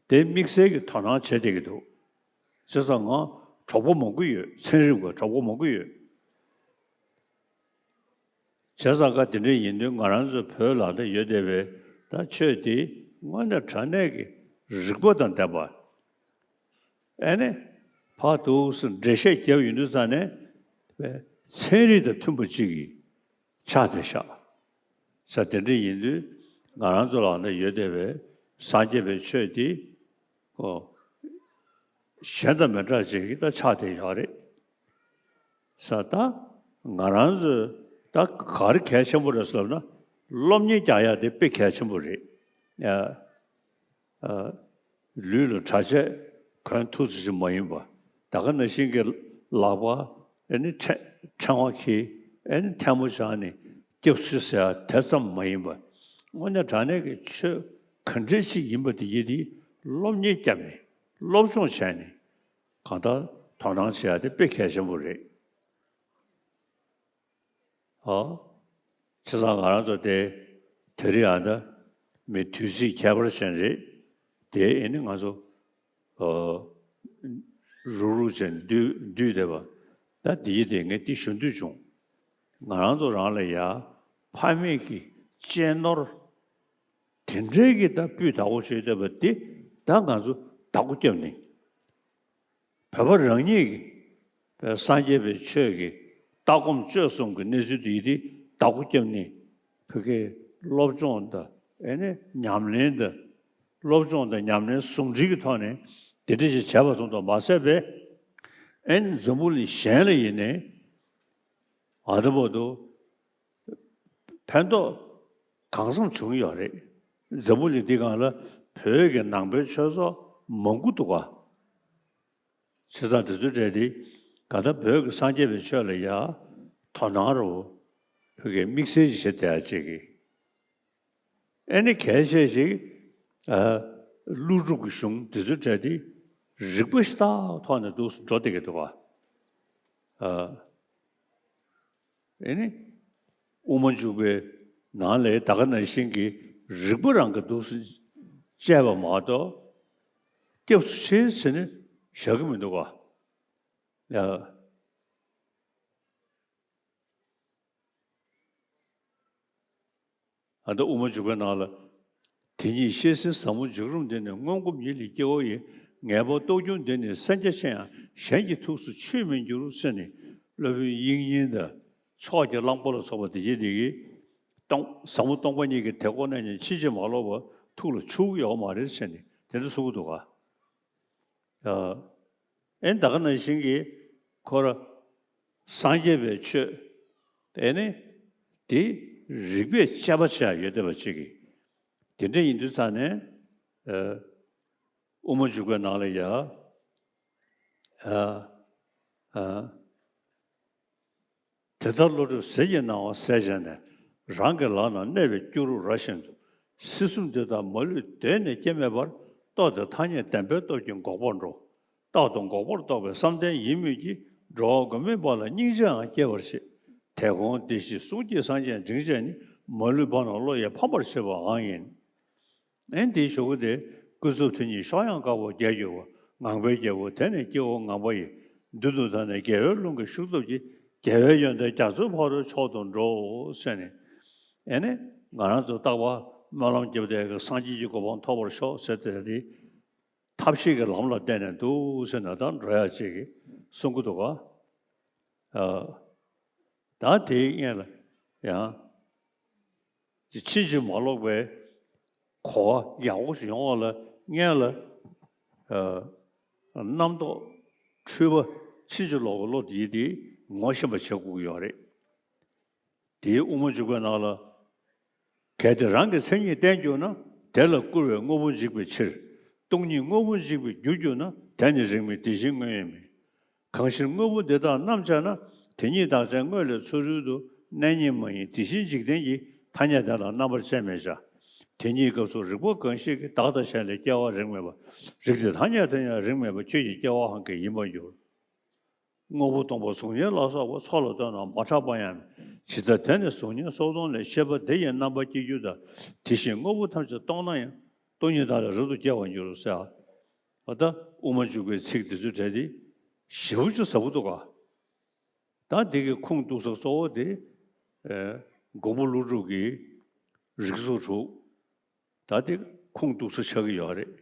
དེ་དམིགས་བསལ་གྱི་དོ་སྣང་བྱེད་བསྡད་ཀྱི་འདུག་བྱས་ཙང་ང་གྲོགས་པོ་མང་པོ་ཡོད། ཚན་རིག་པ་གྲོགས་པོ་མང་པོ་ཡོད། བྱས་ཙང་ཀ་དེ་འདྲ་ཡིན་དུས་ང་རང་ཚོ་བོད་ལ་ད་ཡོད་བསྡད་པའི་ད་ཆོས་དེ་དངོས་གནས་དྲང་གནས་ཀྱི་རིག་པ་དང་ལྡན་པ། ཨེ་ནི་ཕར་འདུག་སེ་འགྲེལ་བཤད་བརྒྱབ་ཡོང་དུས་ཙང་ནས་ཚན་རིག་དང་མཐུན་པ་ཅིག་གི་ཆགས་བསྡད་ཤག་ས་དེ་འདྲ་ཡིན་དུས་ང་རང་ཚོ་ལ་ད་ཡོད་བསྡད་པའི་སངས་རྒྱས་པའི་ཆོས་དེ་ཨོ་གཞན་དང་མི་འདྲ་ཅིག་གི་ད་ཆགས་བསྡད་ཡོད་རེད། ས་ད་ང་རང་ཚོའི་ ད་ག་རེ་གལ་ཆེན་པོ་རེད་ཟེར་ལབ་ན། སློབ་གཉེར་རྒྱག་ཡ་དེ་དཔེ་གལ་ཆེན་པོ་རེད། ཨ། ཨ། ལུས་ལ་གྲྭ་ཆས་གོན་ཐུབ་ཙམ་ཞིག་མ་ཡིན་པ། ད་ག་ནང་བཞིན་གྱི་ལག་པ་ཨེ་ནི་ཕྲེང་ཕྲེང་བ་འཁྱེར། ཨེ་ནི་ཐལ་མོ་སྦྱར་ནས་སྐྱབས་སུ་ཟེར་ཡ་དེ་ཙམ་མ་ཡིན་པ། དངོས་གནས་དྲང་གནས་ཀྱི་ཆོས་ག་འདྲ་ཞིག་ཡིན་པ་དེ་ཡིན་དེ་སློབ་གཉེར་བརྒྱབ་ནས་སློབ་སྦྱོང་བྱས་ནས་གང་ལྟར་དོ་སྣང་བྱེད་ཡ་དེ་དཔེ་གལ་ཆེན་པོ་རེད། ཨོ། བྱས་ཙང་ང་རང་ཚོ་དེ་དེ་རིང་ཨ་ད་མི་དུས་ཚིགས་ཁྱད་པར་ཅན་རེད། དེ་ཨེ་ནི་ང་ཚོ་ཨོ་རུག་རུག་ཅན་འདུས་འདུས་བསྡད་པ། ད་འདི་ཡི་དེ་ངས་འདི་ཞུ་འདོད་བྱུང་། ང་རང་ཚོ་རང་ལ་ཡ་ཕ་མེས་ཀྱི་གཅེས་ནོར་དེ་འདྲའི་གི་ད་སྤུས་དག་པོ་བྱས་བསྡད་པ་དེ་ད་ང་ཚོ་བདག་པོ་བརྒྱབ་ནས། བོད་པ་རང་ཉིད་ཀྱི་སངས་རྒྱས་པའི་ཆོས་ཀྱི་ལྟ་སྒོམ་སྤྱོད་གསུམ་གྱི་གནས་ཚུལ་དེ་ཡིན་དེ་བདག་པོ་བརྒྱབ་ནས་བོད་སྐད་སློབ་སྦྱོང་དང་ཨེ་ནས་ཉམས་ལེན་དང་། སློབ་སྦྱོང་དང་ཉམས་ལེན་ཟུང་འབྲེལ་གྱི་ཐོག་ནས་དེ་འདྲ་ཞིག་བྱས་པ་ཙམ་དུ་མ་ཟད་པའི་ཨེ་ནས་འཛམ་བུ་གླིང་གཞན་ལ་ཡིན་ནའི་ཨ་ད་བར་དུ་ཕན་ཐོགས་གང་འཚམ་བྱུང་ཡོད་རེད། འཛམ་བུ་གླིང་འདི་སྒང་ལ་བོད་ཀྱི་ནང་པའི་ཆོས་ཚོགས་མང་པོ་འདུག་ག། བྱས་ཙང་དེ་ཚོའི་གྲས་དེ་ག་ད་བོད་ཀྱི་སངས་རྒྱས་པའི་ཆོས་ལ་ཡ་དོ་སྣང་རོ། བོད་ཀྱི་དམིགས་བསལ་ཞིག་བྱེད་བསྡད་ཡ་ཅིག་གི། ཨེ་ནི་གལ་ཆེ་ཞིག་ཨ། ཀླུ་སྒྲུབ་ཀྱི་གཞུང་དེ་ཚོའི་གྲས་དེ་རིག་པ་ཞེ་དྲག་ཐོག་ནས་འདུག་སེ་འགྲོ་བསྡད་ཀྱི་འདུག་ག། ཨ། ཨེ་ནི། དབུ་མ་འཇུག་པའི་ནང་ལས་ད་ག་ནང་བཞིན་གྱི་རིག་པ་རང་གི་འདུག་སེ་དཔྱད་པ་མ་གཏོགས། སྐྱབས་སུ་མཆི་ཟེར་ནས་བཞག་གི་མི་འདུག་ག། ཡ། ཨ་ད་དབུ་མ་འཇུག་པའི་ནང་ལ། དེ་ཉིད་ཤེས་ཟིན་ཟབ་མོ་འཇིགས་རུམ་འདི་ནི། སྔོན་གོམས་ཉིད་ལས་སྐྱེ་བོ་ཡི། ངེས་པ་རྟོགས་འགྱུར་འདི་ནི་སེམས་རྒྱ་ཆེ་ཡང་། གཞན་གྱི་ཐུགས་སུ་ཆུད་མི་འགྱུར་ཟེར་ནས། སློབ་དཔོན་དབྱིག་གཉེན་དང་ཕྱོགས་ཀྱི་གླང་པོ་ལ་སོགས་པ་དེ་བཞིན་དེ་གིས་སྟོང་ཟབ་མོ་སྟོང་པ་ཉིད་ཀྱི་དེ་ཁོ་ན་ཉིད་ཕྱིན་ཅི་མ་ལོག་པ་ཐུགས་ལ་ཆུད་ཀྱི་ཡོད་མ་རེད་ཟེར་ནས་དེ་འདྲ་གསུང་གི་འདུག་ག། ཨ། ཨེ་ད་ག་ནང་བཞིན་གྱི་ཁོ་ར་སངས་རྒྱས་པའི་ཆོས་དེ་ནི་དེ་རིགས་པས་དཔྱད་པ་བྱས་ཡོད་བསྡད་པ་ཅིག་གིས། དེ་འདྲ་ཡིན་དུས་ཙང་ནས་ཨ། དབུ་མ་འཇུག་པའི་ནང་ལ་ཡ་ཨ། ཨ། དེ་ལྟར་བློ་གྲོས་ཟིལ་གྱིས་གནང་བ་ཟད་བྱས་ནས། རང་གི་ལག་ན་གནས་པའི་སྐྱུ་རུ་ར་བཞིན་དུ། སྲིད་གསུམ་འདི་དག་མ་ལུས་གདོད་ནས་སྐྱེ་མེད་པར། རྟོགས་ཏེ་ཐ་སྙད་བདེན་པའི་སྟོབས་ཀྱིས་འགོག་པར་འགྲོ། རྟག་ཏུ་འགོག་པར་རྟོགས་པའི་བསམ་གཏན་ཡིན་མོད་ཀྱི། འགྲོ་བ་མགོན་མེད་པ་ལ་སྙིང་རྗེའང་སྐྱེ་བར་བྱེད། དེ་དགོངས་བདེ་གཤེགས་གསུང་སྐྱེས་སངས་རྒྱས་འབྲིང་བཅས་ནི། མ་ལུས་བར་སྣང་བློ་ཡིས་ཕམ་པར་བྱེད་པའང་ཡིན། ཨེ་འདིའི་གཞུག་གུ་དེ། ཀུན་རྫོབ་དེ་ཉིད་གཤོག་ཡངས་དཀར་པོ་རྒྱས་གྱུར་པ། ངང་པའི་རྒྱལ་པོ་དེ་ནི་སྐྱེ་བོ་ངང་པ་ཡི། མདུན་དུ་བདར་ནས་རྒྱལ་བའི་ཀླུང་གི་ཤུགས་སྟོབས་ཀྱིས། རྒྱལ་བའི་ཡོན་ཏན་རྒྱ་མཚོའི་ཕ་རོལ་མཆོག་ཏུ་འགྲོ། ཟེར་ནས། ཨེ་ནི་ང་རང་ཚོ་རྟག་པར་སྨོན་ལམ་རྒྱབ་བསྡད་ཀྱི་སངས་རྒྱས་ཀྱི་གོ་འཕང་ཐོབ་པར་ཤོག་ཟེར་དེ་དེ། ཐབས་ཤེས་ཀྱི་ལམ་ལ་བརྟེན་ནས་འདུག་ཟེར་ནས་ད་འགྲོ་ཡ་ཅིག་གསུང་གི་འདུག་ག། ཨ། ད་དེའི་སྔོན་ལ་ཡང་། ཕྱིན་ཅི་མ་ལོག་པའི་གོ་བ་ཡག་པོ་ཞིག་ཡོང་བ་ལ་སྔོན་ལ། ཨ། རྣམ་རྟོག་འཁྲུལ་པ་ཕྱིན་ཅི་ལོག་གི་བློ་དེ་དེ་ངོ་ཤེས་པ་བྱེད་དགོས་ཀྱི་ཡོད་རེད། དེའི་དབུ་མ་འཇུག་པའི་ནང་ལ། གལ་ཏེ་རང་གི་མཚན་ཉིད་བསྟན་གྱུར་ན། དེ་ལ་སྐུར་བའི་དངོས་པོ་འཇིག་པའི་ཕྱིར། སྟོང་ཉིད་དངོས་པོ་འཇིག་པར་འགྱུར་གྱུར་ན། དེ་ནི་རིགས་མེད་དེ་བཞིན་དངོས་ཡོད་མིན། གང་ཕྱིར་དངོས་པོ་འདི་དག་རྣམ་སྦྱར་ན། དེ་ཉིད་བདག་ཅན་དངོས་ལས་ཚུ་རོལ་དུ། གནས་རྙེད་མ་ཡིན་དེ་བཞིན་འཇིག་རྟེན་གྱི། ཐ་སྙད་དེ་ལ་རྣམ་པར་དཔྱད་མེད་བྱ། དེ་ཉིད་སྐབས་སུ་རིགས་པ་གང་ཞིག་གིས། བདག་དང་གཞན་ལས་སྐྱེ་བ་རིགས་མེད་པ། རིགས་དེ་ཐ་སྙད་དུ་ཡང་རིགས་མེད་པ། ཁྱོད་ཀྱི་སྐྱེ་བའང་གང་ཡིན་པར་འགྱུར། དངོས་པོ་སྟོང་པ་གཟུགས་བརྙན་ལ་སོགས་པ། ཚོགས་ལ་ལྟོས་ན་མ་ཆགས་པ་ཡང་མིན། ཇི་ལྟར་དེ་ནི་གཟུགས་བརྙན་སོགས་སྟོང་ལས། ཤེས་པ་དེ་ཡིས་རྣམ་པར་སྐྱེ་འགྱུར་ལྟར། དེ་བཞིན་དངོས་པོ་ཐམས་ཅད་སྟོང་ན་ཡང་། སྟོང་ཉིད་བདག་ལས་རབ་ཏུ་སྐྱེ་བར་འགྱུར་ཟེར། ཨ་ད་དབུ་མ་འཇུག་པའི་ཚིག་འདི་ཚོའི་གྲས་དེ་ཞེ་པོ་ཅིག་ཟབ་པོ་འདུག་ག། ད་འདི་གི་ཁུངས་གཏུགས་ས་གཙོ་བོ་དེ་ཨེ། མགོན་པོ་ཀླུ་སྒྲུབ་ཀྱི་རིགས་ཚོགས་དྲུག། ད་དེ་ཁུངས་གཏུགས་ས་ཆགས་ཀྱི་ཡོད་རེད།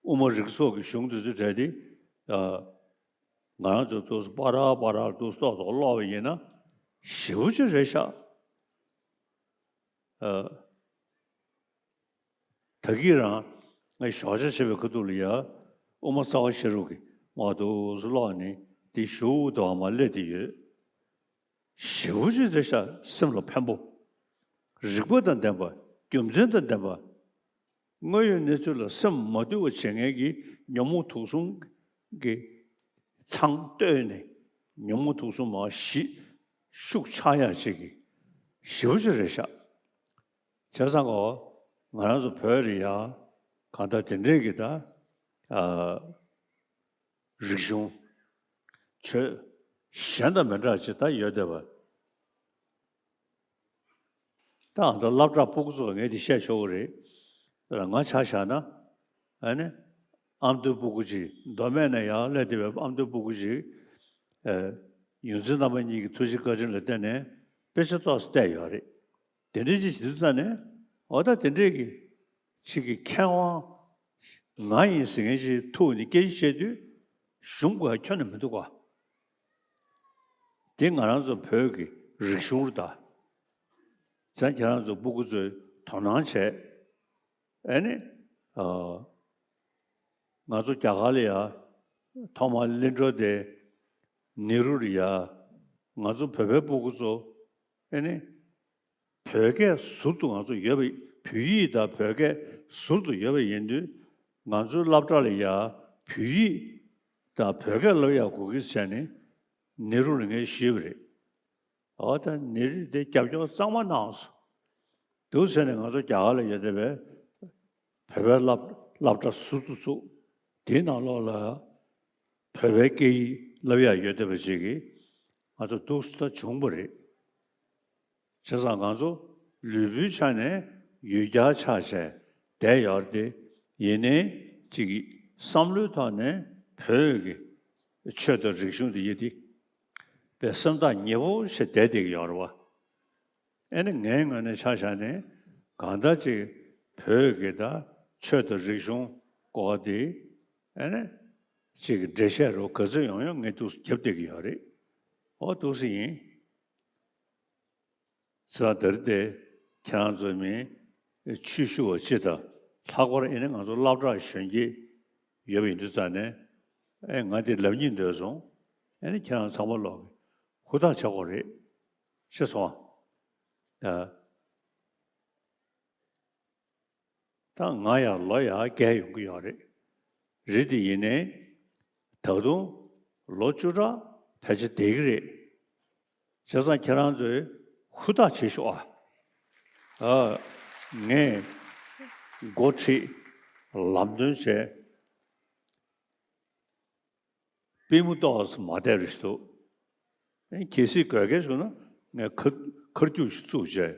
དབུ་མ་རིགས་ཚོགས་ཀྱི་གཞུང་དེ་ཚོའི་གྲས་དེ། ཨ། ང་རང་ཚོ་ཏོག་ཙམ་པ་ར་པ་ར་ཏོག་ཙམ་ཏོག་ཏོག་ཀློག་པ་ཡིན་ན་ཞེ་པོ་ཅིག་རེད་ཤག། ཨ། ད་གིན་རང་ངས་ཞོགས་ཇ་བྱེད་པའི་ཁ་ཐུག་ལ་ཡ། དབུ་མ་རྩ་བ་ཤེས་རབ་ཀྱི་མར་ཏོག་ཙམ་ཀློག་ནས་དེ་ཞུ་འདུག་བ། མར་སླེབས་བསྡད་ཡོད། ཞེ་པོ་ཅིག་རེད་ཤག་སེམས་ལ་ཕན་པོ། རིག་པ་དང་ལྡན་པ། རྒྱུ་མཚན་དང་ལྡན་པ། དངོས་ཡོད་གནས་ཚུལ་ལ་སེམས་མ་དུལ་བ་བྱེད་མཁན་གྱི་ཉོན་མོངས་དུག་གསུམ་གྱི་ཚང་བཏོད་ནས་ཉོན་མོངས་དུག་གསུམ་མར་ཞི་ཤུགས་ཆག་ཡག་ཅིག་གི་ཞེ་པོ་ཅིག་རེད་ཤག་བྱས་ཙང་གོ། ང་རང་ཚོ་བོད་ལ་ཡ་གང་ལྟར་དེ་འདྲས་ཀྱི་ད་ཨ་རིག་གཞུང་ཆོས་གཞན་དང་མི་འདྲ་ཅིག་ད་ཡོད་བསྡད་པ། ད་ཨ་མདོ་སློབ་གྲྭ་སྤུ་གུ་ཚོ་ངས་འདི་བཤད་ཆོག་གི་རེད། ང་ཆ་བཞག་ན་ཨ་ནི་ཨ་མདོའི་སྤུ་གུ་ཅིག་མདོ་སྨད་ནས་ཡར་སླེབས་བསྡད་པའི་ཨ་མདོའི་སྤུ་གུ་ཅིག་ཨ་ཡོངས་འཛིན་རྣམ་པ་གཉིས་ཀྱི་ཐུགས་རྗེ་བཀའ་དྲིན་ལ་བརྟེན་ནས་དཔེ་ཆ་ཏོག་ཙམ་བལྟས་ཡོད་རེད། དེ་འདྲ་ཅིག་བྱེད་དུས་ཙ་ནས་འོ་ད་དེ་འདྲས་ཀྱི་ཅིག་གི་མཁས་དབང་ང་ཡིན་ཟེར་མཁན་ཅིག་ཐུག་ནས་སྐད་ཆ་བཤད་དུས་གཞུང་ག་ཁྱོན་ནས་མི་འདུག་ག་དེ་ང་རང་ཚོ་བོད་ཀྱི་རིག་གཞུང་རེད་ད། བྱས་ཙང་ཁྱེད་རང་ཚོ་སྤུ་གུ་ཚོས་དོ་སྣང་བྱས། ཨ་ནི་ཨ་ང་ཚོ་རྒྱ་གར་ལ་ཡ་ཐོག་མར་གླིང་བྲོ་དེ་ནེ་རུ་ལ་ཡ་ང་ཚོ་བོད་པའི་སྤུ་གུ་ཚོ་ཨ་ནི་བོད་སྐད་ཟུར་དུ་ང་ཚོ་ཡོད་པ། བོད་ཡིག་དང་བོད་སྐད་ཟུར་དུ་ཡོད་པ་ཡིན་དུས་ང་ཚོའི་སློབ་གྲྭ་ལ་ཡ་བོད་ཡིག་དང་བོད་སྐད་སློབ་ཡག་དགོས་ཀྱི་བྱས་ནས་ནེ་རུ་ལ་ངས་ཞུས་པ་རེད། འོ་ད་ནེ་རུས་དེ་རྒྱབ་སྐྱོར་གཙང་མ་གནང་སོང་། འདུག་ཟེར་ནས་ང་ཚོ་རྒྱ་གར་ལ་ཡོད་བསྡད་པའི་བོད་པའི་སློབ་སློབ་གྲྭ་ཟུར་དུ་བཙུགས། དེའི་ནང་ལོགས་ལ་བོད་པའི་སྐད་ཡིག་སློབ་ཡག་ཡོད་བསྡད་པ་ཅིག་གིས་ང་ཚོ་འདུག་ད་བྱུང་བ་རེད། བྱས་ཙང་ང་ཚོ་ལུས་པོའི་ཆ་ནས་ཡུལ་གྱར་ཆགས་བྱས་བསྡད་ཡོད་རེད་དེ། ཡིན་ནའི་ཅིག་བསམ་བློའི་ཐོག་ནས་བོད་ཀྱི་ཆོས་དང་རིག་གཞུང་འདི་ཡིན་ཏེ། པའི་སེམས་ཐག་ཉེ་པོ་བྱས་བསྡད་བསྡད་ཀྱི་ཡོད་རེད་བ། ཨ་ནི་ངའི་ངོས་ནས་ཆ་བཞག་ནས་གང་ལྟར་ཅིག་བོད་ཀྱི་ད་ཆོས་དང་རིག་གཞུང་སྐོར་དེ་ཨ་ནི་ཅིག་འགྲེལ་བཤད་རོ་ག་ཚོད་ཡོང་ཡོང་ངས་འདུག་རྒྱབ་བསྡད་ཀྱི་ཡོད་རེད། ཨོ་འདུག་སེ་ཡིན། ཚེ་རིང་དེ་རིང་དེ་ཁྱེད་རང་ཚོ་མི་ཆོས་ཞུ་བ་སྤྱི་དང་ལྷག་པར་ཨེ་ནི་ང་ཚོ་སློབ་གྲྭ་གཞོན་སྐྱེས་ཡོད་པ་ཡིན་དུས་ཙང་ནས་ཨེ་ང་འདི་ལབ་སྙིང་འདོད་སོང་། ཨེ་ནི་ཁྱེད་རང་ཚང་མ་ལོག་གི་ཧུར་ཐག་བྱེད་དགོས་རེད། ཤེས་སོང་ཨ། ད་ང་ཡང་ལོ་ཡང་རྒས་ཡོང་གི་ཡོད་རེད། རེད་དེ་ཡིན་ནའི་ད་དུང་ལོ་བཅུ་ཕྲག་ཕལ་ཆེར་བསྡད་ཀྱི་རེད། བྱས་ཙང་ཁྱེད་རང་ཚོས་ཧུར་ཐག་བྱེད་ཤོག་ཨ། ཨ། ངས་འགོ་ཁྲིད་ལམ་སྟོན་བྱས། པུས་མོ་ཏོག་ཙམ་མ་བདེ་རུ་ཞིག་འདུག་ཨེ་གལ་སྲིད་དགོས་གལ་བྱུང་ན་ངས་ཁ་ཁར་རྒྱུག་ཞིག་བཙུགས་བྱས་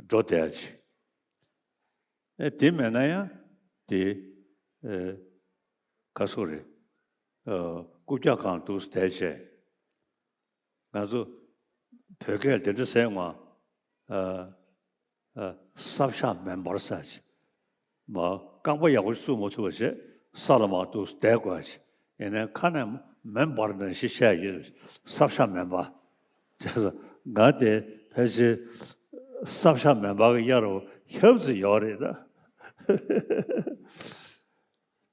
འགྲོ་བསྡད་ཡ་ཅིག་ཨེ་དེ་མེད་ན་ཡང་དེ་ཨེ་ག་སོ་རེད། ཨ་རྐུབ་བཀྱག་སྒང་འདུག་བསྡད་བྱས། ང་ཚོ་བོད་སྐད་དེ་འདྲ་ཟེར་ཡོང་ང་། ཨ་ཨ་སྲབ་ཤ་མེ་འབར་ཟེར་ཅིག་མ་རྐང་པ་ཡག་པོ་ཞིག་བཙུགས་མ་ཐུབ་པ་བྱས་ས་ལ་མར་འདུག་བསྡད་དགོས་ཅིག་ཡིན་ནའི་ཁ་ནས་མེ་འབར་ནང་བཞིན་བཤད་ཡོད། སྲབ་ཤ་མེ་འབར། བྱས་ཙང་ང་དེ་ཕལ་ཆེར་སྲབ་ཤ་མེ་འབར་གྱི་གཡར་རོ་ཧབ་ཙི་ཡོད་རེད་ད།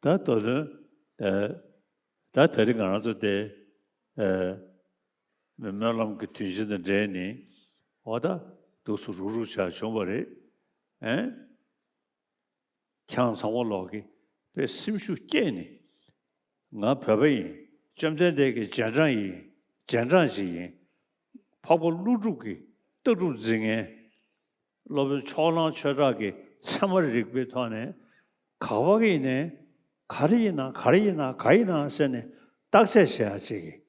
ད་དོ་དོན་ཨ་ད་དེ་རིང་ང་རང་ཚོ་དེ་ཨ་སྨོན་ལམ་གྱི་དུས་ཆེན་དང་འབྲེལ་ནས་འོ་ད་འདུག་སེ་རུག་རུག་བྱས་བྱུང་བ་རེད། ཨེ། ཁྱེད་རང་ཚང་མ་ལོག་གིས་དཔེ་སེམས་ཤུགས་བསྐྱེད་ནས། ང་བོད་པ་ཡིན། བཅོམ་ལྡན་འདས་ཀྱི་རྗེས་འབྲང་ཡིན། རྗེས་འབྲང་ཞིག་ཡིན། འཕགས་པ་ཀླུ་སྒྲུབ་ཀྱི་ལྟ་གྲུབ་འཛིན་མཁན། སློབ་དཔོན་ཕྱོགས་གླང་ཆོས་གྲགས་ཀྱི་ཚད་མ་རིག་པའི་ཐོག་ནས་ག་པར་ཡིན་ནའི་ག་རེ་ཡིན་ན་ག་རེ་ཡིན་ན་ག་ཡིན་ན་ཟེར་ནས་བརྟག་དཔྱད་བྱེད་ཡ་ཅིག་གིས།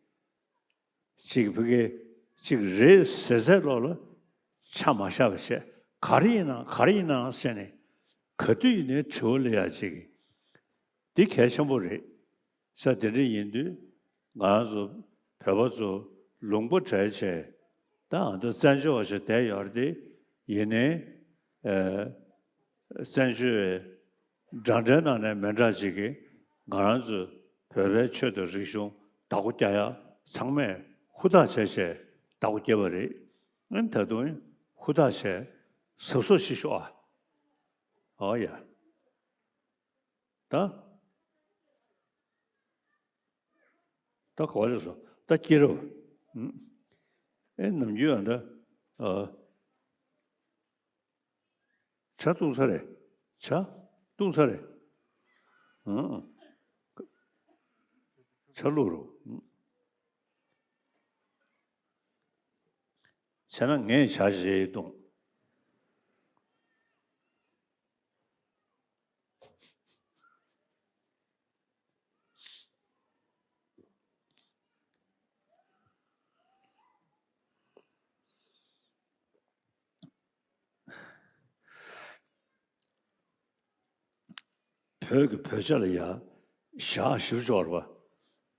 གཅིག་ཕ་གི་གཅིག་རེད་ཟེར་ཚད་ལོག་ལ་ཆ་མ་བཞག་པ་བྱས། ག་རེ་ཡིན་ན་ག་རེ་ཡིན་ན་ཟེར་ནས་ག་དུས་ཡིན་ནའི་དྲི་བ་སླེབས་ཡ་ཅིག་འདི་གལ་ཆེན་པོ་རེད། ས་དེ་འདྲ་ཡིན་དུས་ང་རང་ཚོ་བོད་པ་ཚོ་ལུང་པ་བྲལ་བྱས་ད་ཨ་མདོ་བཙན་བྱོལ་བ་ཞིག་བསྡད་ཡོད་རེད་དེ། ཡིན་ནའི་ཨ་བཙན་བྱོལ་བའི་འདྲ་འདྲའི་ནང་ནས་མི་འདྲ་ཅིག་གིས་ང་རང་ཚོའི་བོད་པའི་ཆོས་དང་རིག་གཞུང་བདག་པོ་རྒྱག་ཡ་ཚང་མས་ཧུར་ཐག་བྱས་བྱས་བདག་པོ་བརྒྱབ་པ་རེད། ཨ་ནི་ད་དུང་ཧུར་ཐག་བྱས་གཟབ་གཟབ་བྱེད་ཤོག་ཨ། ཨོ་ཡ། ད། ད་ག་བ་རེད་སོ། ད་སྐྱེ་རབས། ཨུམ། ཨེ་ནམ་རྒྱུན་ཨ་འདྲ། ཨ། ཇ་བཏུང་ཚར་རེད། ཇ་བཏུང་ཚར་རེད། ཨང་། ཇ་བླུགས་རོགས། བྱས་ན་ངས་ཇ་ཞིག་བཏུང་། བོད་ཀྱི་བོད་ཇ་ལ་ཡ་ཞག་ཞིབ་ཆོག་རེད་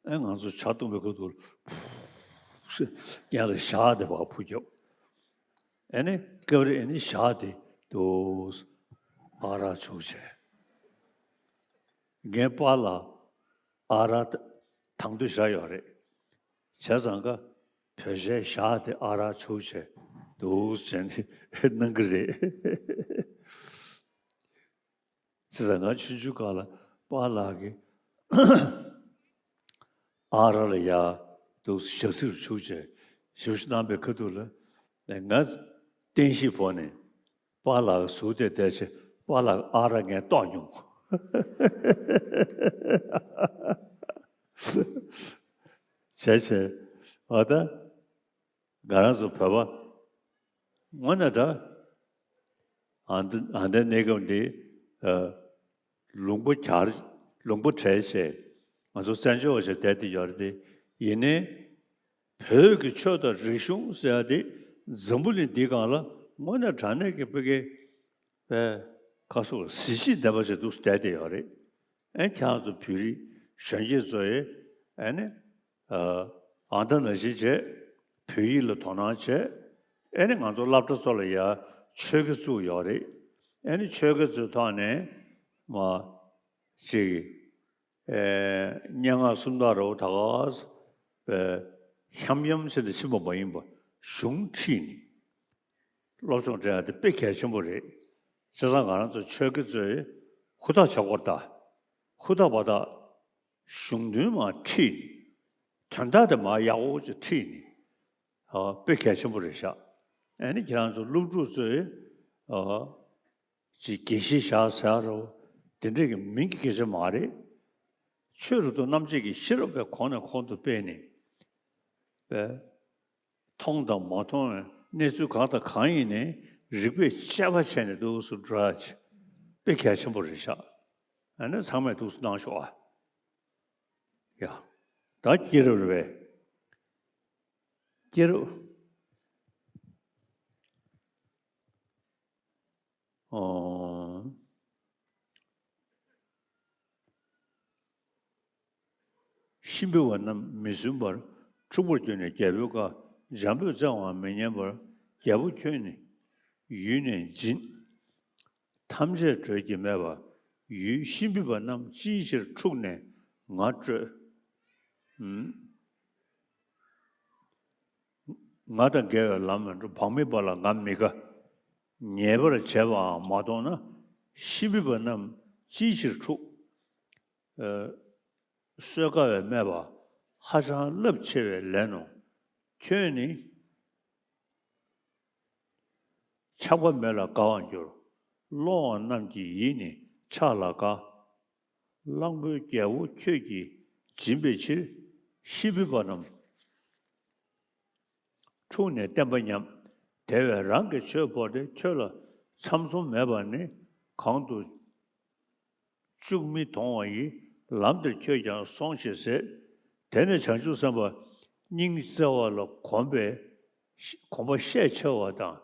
པ། ཨེ་ང་ཚོ་ཇ་བཏུང་བའི་སྐབས་དུ་ཕུ་སེ་ཡང་ལ་ཞག་དེ་བ་ཕུ་རྒྱོབ། ཨེ་ནི་སྐབས་རེ་ཨེ་ནི་ཞག་དེ་དུ་ཨ་རག་བྱུག་བྱས། ངའི་པཱ་ལགས་ཨ་རག་དང་དུ་བཞག་ཡོད་རེད། བྱས་ཙང་ཀ་བོད་ཇའི་ཞག་དེ་ཨ་རག་བྱུག་བྱས་འདུག་བྱས་ནས་གནང་གི་རེད། བྱས་ཙང་ང་ཆུང་ཆུང་སྒང་ལ་པཱ་ལགས་ཀྱིས་ཨ་རག་ལ་ཡ་འདུག་ཞག་ཚིར་བྱུག་བྱས་ཞིབ་ཞིབ་གནང་པའི་ཁ་ཐུག་ལ་ང་བསྟན་བཤིག་ཕོག་ནས། པཱ་ལགས་ཟུར་དེ་བསྡད་བྱས་པཱ་ལགས་ཨ་རག་ངས་བཏོག་མྱོང་། བྱས་བྱས་འོ་ད་ང་རང་ཚོ་བོད་པ་དངོས་གནས་འདྲ། ཨ་འདི་ཨ་འདི་གནས་སྐབས་འདི་ཨ་ལུང་པ་གྱར་ལུང་པ་བྲལ་བྱས་ང་ཚོ་བཙན་བྱོལ་བ་ཞིག་བསྡད་དེ་ཡོད་རེད་དེ། ཡིན་ནའི་བོད་ཀྱི་ཆོས་དང་རིག་གཞུང་ཟེར་ཡ་དེ་འཛམ་བུ་གླིང་འདིའི་སྒང་ལ་དངོས་གནས་དྲང་གནས་ཀྱི་བོད་ཀྱི་པའི་ཁ་སོགས་གཟི་བརྗིད་ལྡན་པ་ཞིག་འདུག་བསྡད་དེ་ཡོད་རེད། ཨེ་ཁྱེད་རང་ཚོ་བོད་རིགས་གཞོན་སྐྱེས་ཚོ་ཡིས་ཨེ་ནི་ཨ་ཨ་ད་ནང་བཞིན་བྱས་བོད་ཡིག་ལ་དོ་སྣང་བྱས། ཨེ་ནི་ང་ཚོ་སློབ་གྲྭ་ཚོ་ལ་ཡ་ཆོས་དགེ་བཙུགས་ཡོད་རེད། ཨེ་ནི་ཆོས་དགེ་ཚོའི་ཐོག་ནས་མ་ཅིག་ཨེ་སྙན་ངག་སུམ་རྟགས་རེད་པ། ད་ག་ས་པའི་འཁྱམ་འཁྱམ་བྱས་ནས་ཕྱིན་པ་མ་ཡིན་པ་གཞུང་ཁྲིད་ནས་སློབ་སྦྱོང་སྤྲད་ཡ་དེ་དཔེ་གལ་ཆེན་པོ་རེད། བྱས་ཙང་ང་རང་ཚོ་ཆོས་དགེ་ཚོས་ཧུར་ཐག་བྱེད་དགོས་རེད་ད། ཧུར་ཐག་པ་ད་གཞུང་དོན་མར་ཁྲིད་ནས་དོན་དག་དེ་མར་ཡག་པོ་ཅིག་ཁྲིད་ནས་ཨ་དཔེ་གལ་ཆེན་པོ་རེད་ཤག་ཨ་ནི་ཁྱེད་རང་ཚོ་སློབ་ཕྲུག་ཚོས་ཨ་ཅིག་དགེ་བཤེས་བཞག་ཟེར་རོ། དེ་འདྲས་ཀྱི་མིང་གི་སྐད་ཆ་མ་རེད། ཆོས་རབ་ཏུ་རྣམ་འབྱེད་ཀྱི་ཤེས་རབ་པའི་གོང་ནས་གོང་དུ་སྤེལ་ནས། པས། མཐོང་དང་མ་མཐོང་བའི་གནས་ཚུལ་གང་དང་གང་ཡིན་ནའི་རིགས་པས་དཔྱད་པ་བྱས་ནས་འདུག་སེ་འགྲོ་ཡ་ཅིག་དཔེ་གལ་ཆེན་པོ་རེད་ཤག་ཨ་ནི་ཚང་མས་འདུག་སེ་གནང་ཤོག་ཨ། ཡ། ད་སྐྱེས་རབས་རེད་པས། སྐྱེས་རབས། ཨོ། གཤིན་པོ་བ་རྣམས་མི་བསྲུན་པར། འཁྲུག་པར་གྱུར་ནས་རྒྱལ་པོའི་བཀའ། འཇམ་པོས་བཙལ་བའང་མི་ཉན་པར། རྒྱལ་པོ་ཁྱོད་ནི་ཡུལ་ནས་འབྱིན། ཐམས་ཅད་གྲོལ་གྱིས་སྨྲས་པ། ཡུལ་གཤིན་པོ་བ་རྣམས་ཅིའི་ཕྱིར་འཁྲུགས་ནས་ང་སྐྲོད། ཨུམ། ང་དང་འགལ་བའི་ལམ་མི་འགྲོ། བག་མེད་པ་ལ་ང་མི་དགའ། ཉེས་པར་བྱས་པའང་མ་མཐོང་ན། གཤིན་པོ་བ་རྣམས་ཅིའི་ཕྱིར་འཁྲུགས། ཨ། གསོད་དཀའ་བས་སྨྲས་པ། ཧ་ཅང་རླབས་ཆེ་བའི་ལན་ནོ། ཁྱོད་ནི་ཆགས་པ་མེད་ལ་དགའ་བར་འགྱུར། སློང་བ་རྣམས་ཀྱི་ཡིད་ནི་ཆགས་ལ་དགའ། གླང་པོའི་རྒྱལ་པོ་ཁྱོད་ཀྱིས་འབྱིན་པའི་ཕྱིར། གཤིན་པོ་བ་རྣམས་འཁྲུགས་ནས་བསྟན་པ་ཉམས། དེ་བས་རང་གི་ཆོས་བོར་ཏེ། ཁྱོད་ལ་ཚམ་ཚོམ་མེད་པར་ནི་གང་དུ་བཅུག་མི་མཐོང་བ་ཡི། ལམ་དེར་ཁྱོད་ཀྱང་སོང་ཞེས་ཟེར། དེ་ནས་བྱང་ཆུབ་སེམས་དཔའ་སྙིང་བརྩེ་བ་ལ་གོམས་པས་གོམས་པ་ཤས་ཆེ་བ་དང་།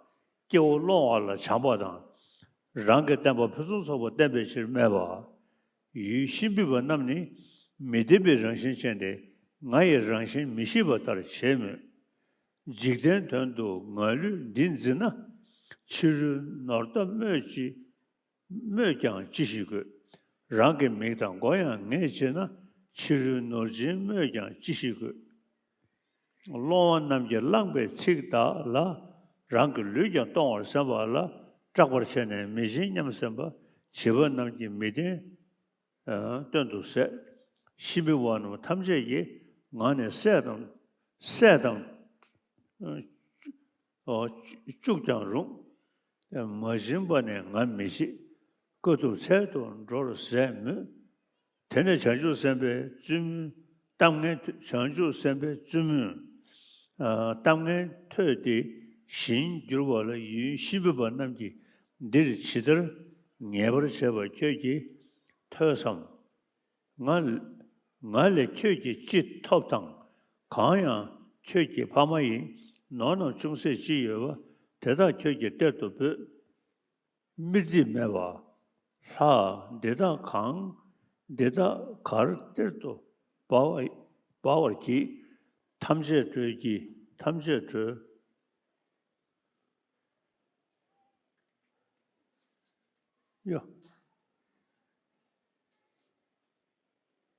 སྐྱེ་བོ་སློང་བ་ལ་བྱམས་པ་དང་། རང་གི་བསྟན་པ་ཕུན་སུམ་ཚོགས་པར་བསྟན་པའི་ཕྱིར་སྨྲས་པ། ཡུལ་གཤིན་པོ་བ་རྣམས་ནི་མི་ལྡན་པའི་རང་བཞིན་ཅན་ཏེ། ང་ཡི་རང་བཞིན་མི་ཤེས་པ་ལྟར་བྱེད་མོད། འཇིག་རྟེན་དོན་དུ་ང་ལུས་འདི་འཛིན་ན། ཕྱི་རོལ་ནོར་ལྟ་སྨོས་ཅི། སྨོས་ཀྱང་ཅི་ཞིག་དགོས། རང་གི་མིག་དང་མགོ་ཡང་ངས་བྱས་ན། ཕྱི་རོལ་ནོར་སྦྱིན་སྨོས་ཀྱང་ཅི་ཞིག་དགོས། སློང་བ་རྣམས་ཀྱིས་བླངས་པའི་ཚིག་དག་ལ། རང་གི་ལུས་ཀྱང་གཏོང་བར་སེམས་པ་ལ། སྐྲག་པར་བྱས་ནས་མི་བྱིན་སྙམ་སེམས་པ། བྱིས་པ་རྣམས་ཀྱིས་མི་བསྟན། ཨ། སྟོན་དུ་ཟད། གཤིན་པོ་བ་རྣམས་ཐམས་ཅད་ཀྱིས། ང་ནི་སྲས་དང་། སྲས་དང་། ཨ། ཨོ། བཅུག་ཀྱང་རུང་། མ་བྱིན་པ་ནི་ང་མི་བྱེད། དཀའ་ཐུབ་ཚལ་དུ་འགྲོར་ཟད་མོད། དེ་ནས་བྱང་ཆུབ་སེམས་དཔའི་བཙུན་མོས་གཏམ་ངན་ཐོས། བྱང་ཆུབ་སེམས་དཔའི་བཙུན་མོས་ཨ་གཏམ་ངན་ཐོས་ཏེ་ཞིང་བསྒྱུར་བ་ལ་ཡུལ་ཤི་འཕོས་པ་རྣམས་ཀྱིས་འདིར་ཇི་ལྟར་ངེས་པར་བྱས་པ་ཁྱོད་ཀྱིས་ཐོས་སམ། ང་ང་ལས་ཁྱོད་ཀྱིས་ཅི་ཐོབ་དང་། གང་ཡང་ཁྱོད་ཀྱི་ཕ་མ་ཡིས་ནོར་རྣམས་ཅུང་ཟད་ཅི་ཡོད་པ། དེ་དག་ཁྱོད་ཀྱིས་གཏེར་དུ་སྤོས། མིར་འདི་སྨྲས་པ། ལྷ། འདི་དག་གང་། འདི་དག་གར་གཏེར་དུ་སྦ་བ་སྦ་བར་བགྱིད། ཐམས་ཅད་སྒྲོལ་གྱིས་ཐམས་ཅད་སྒྲོལ།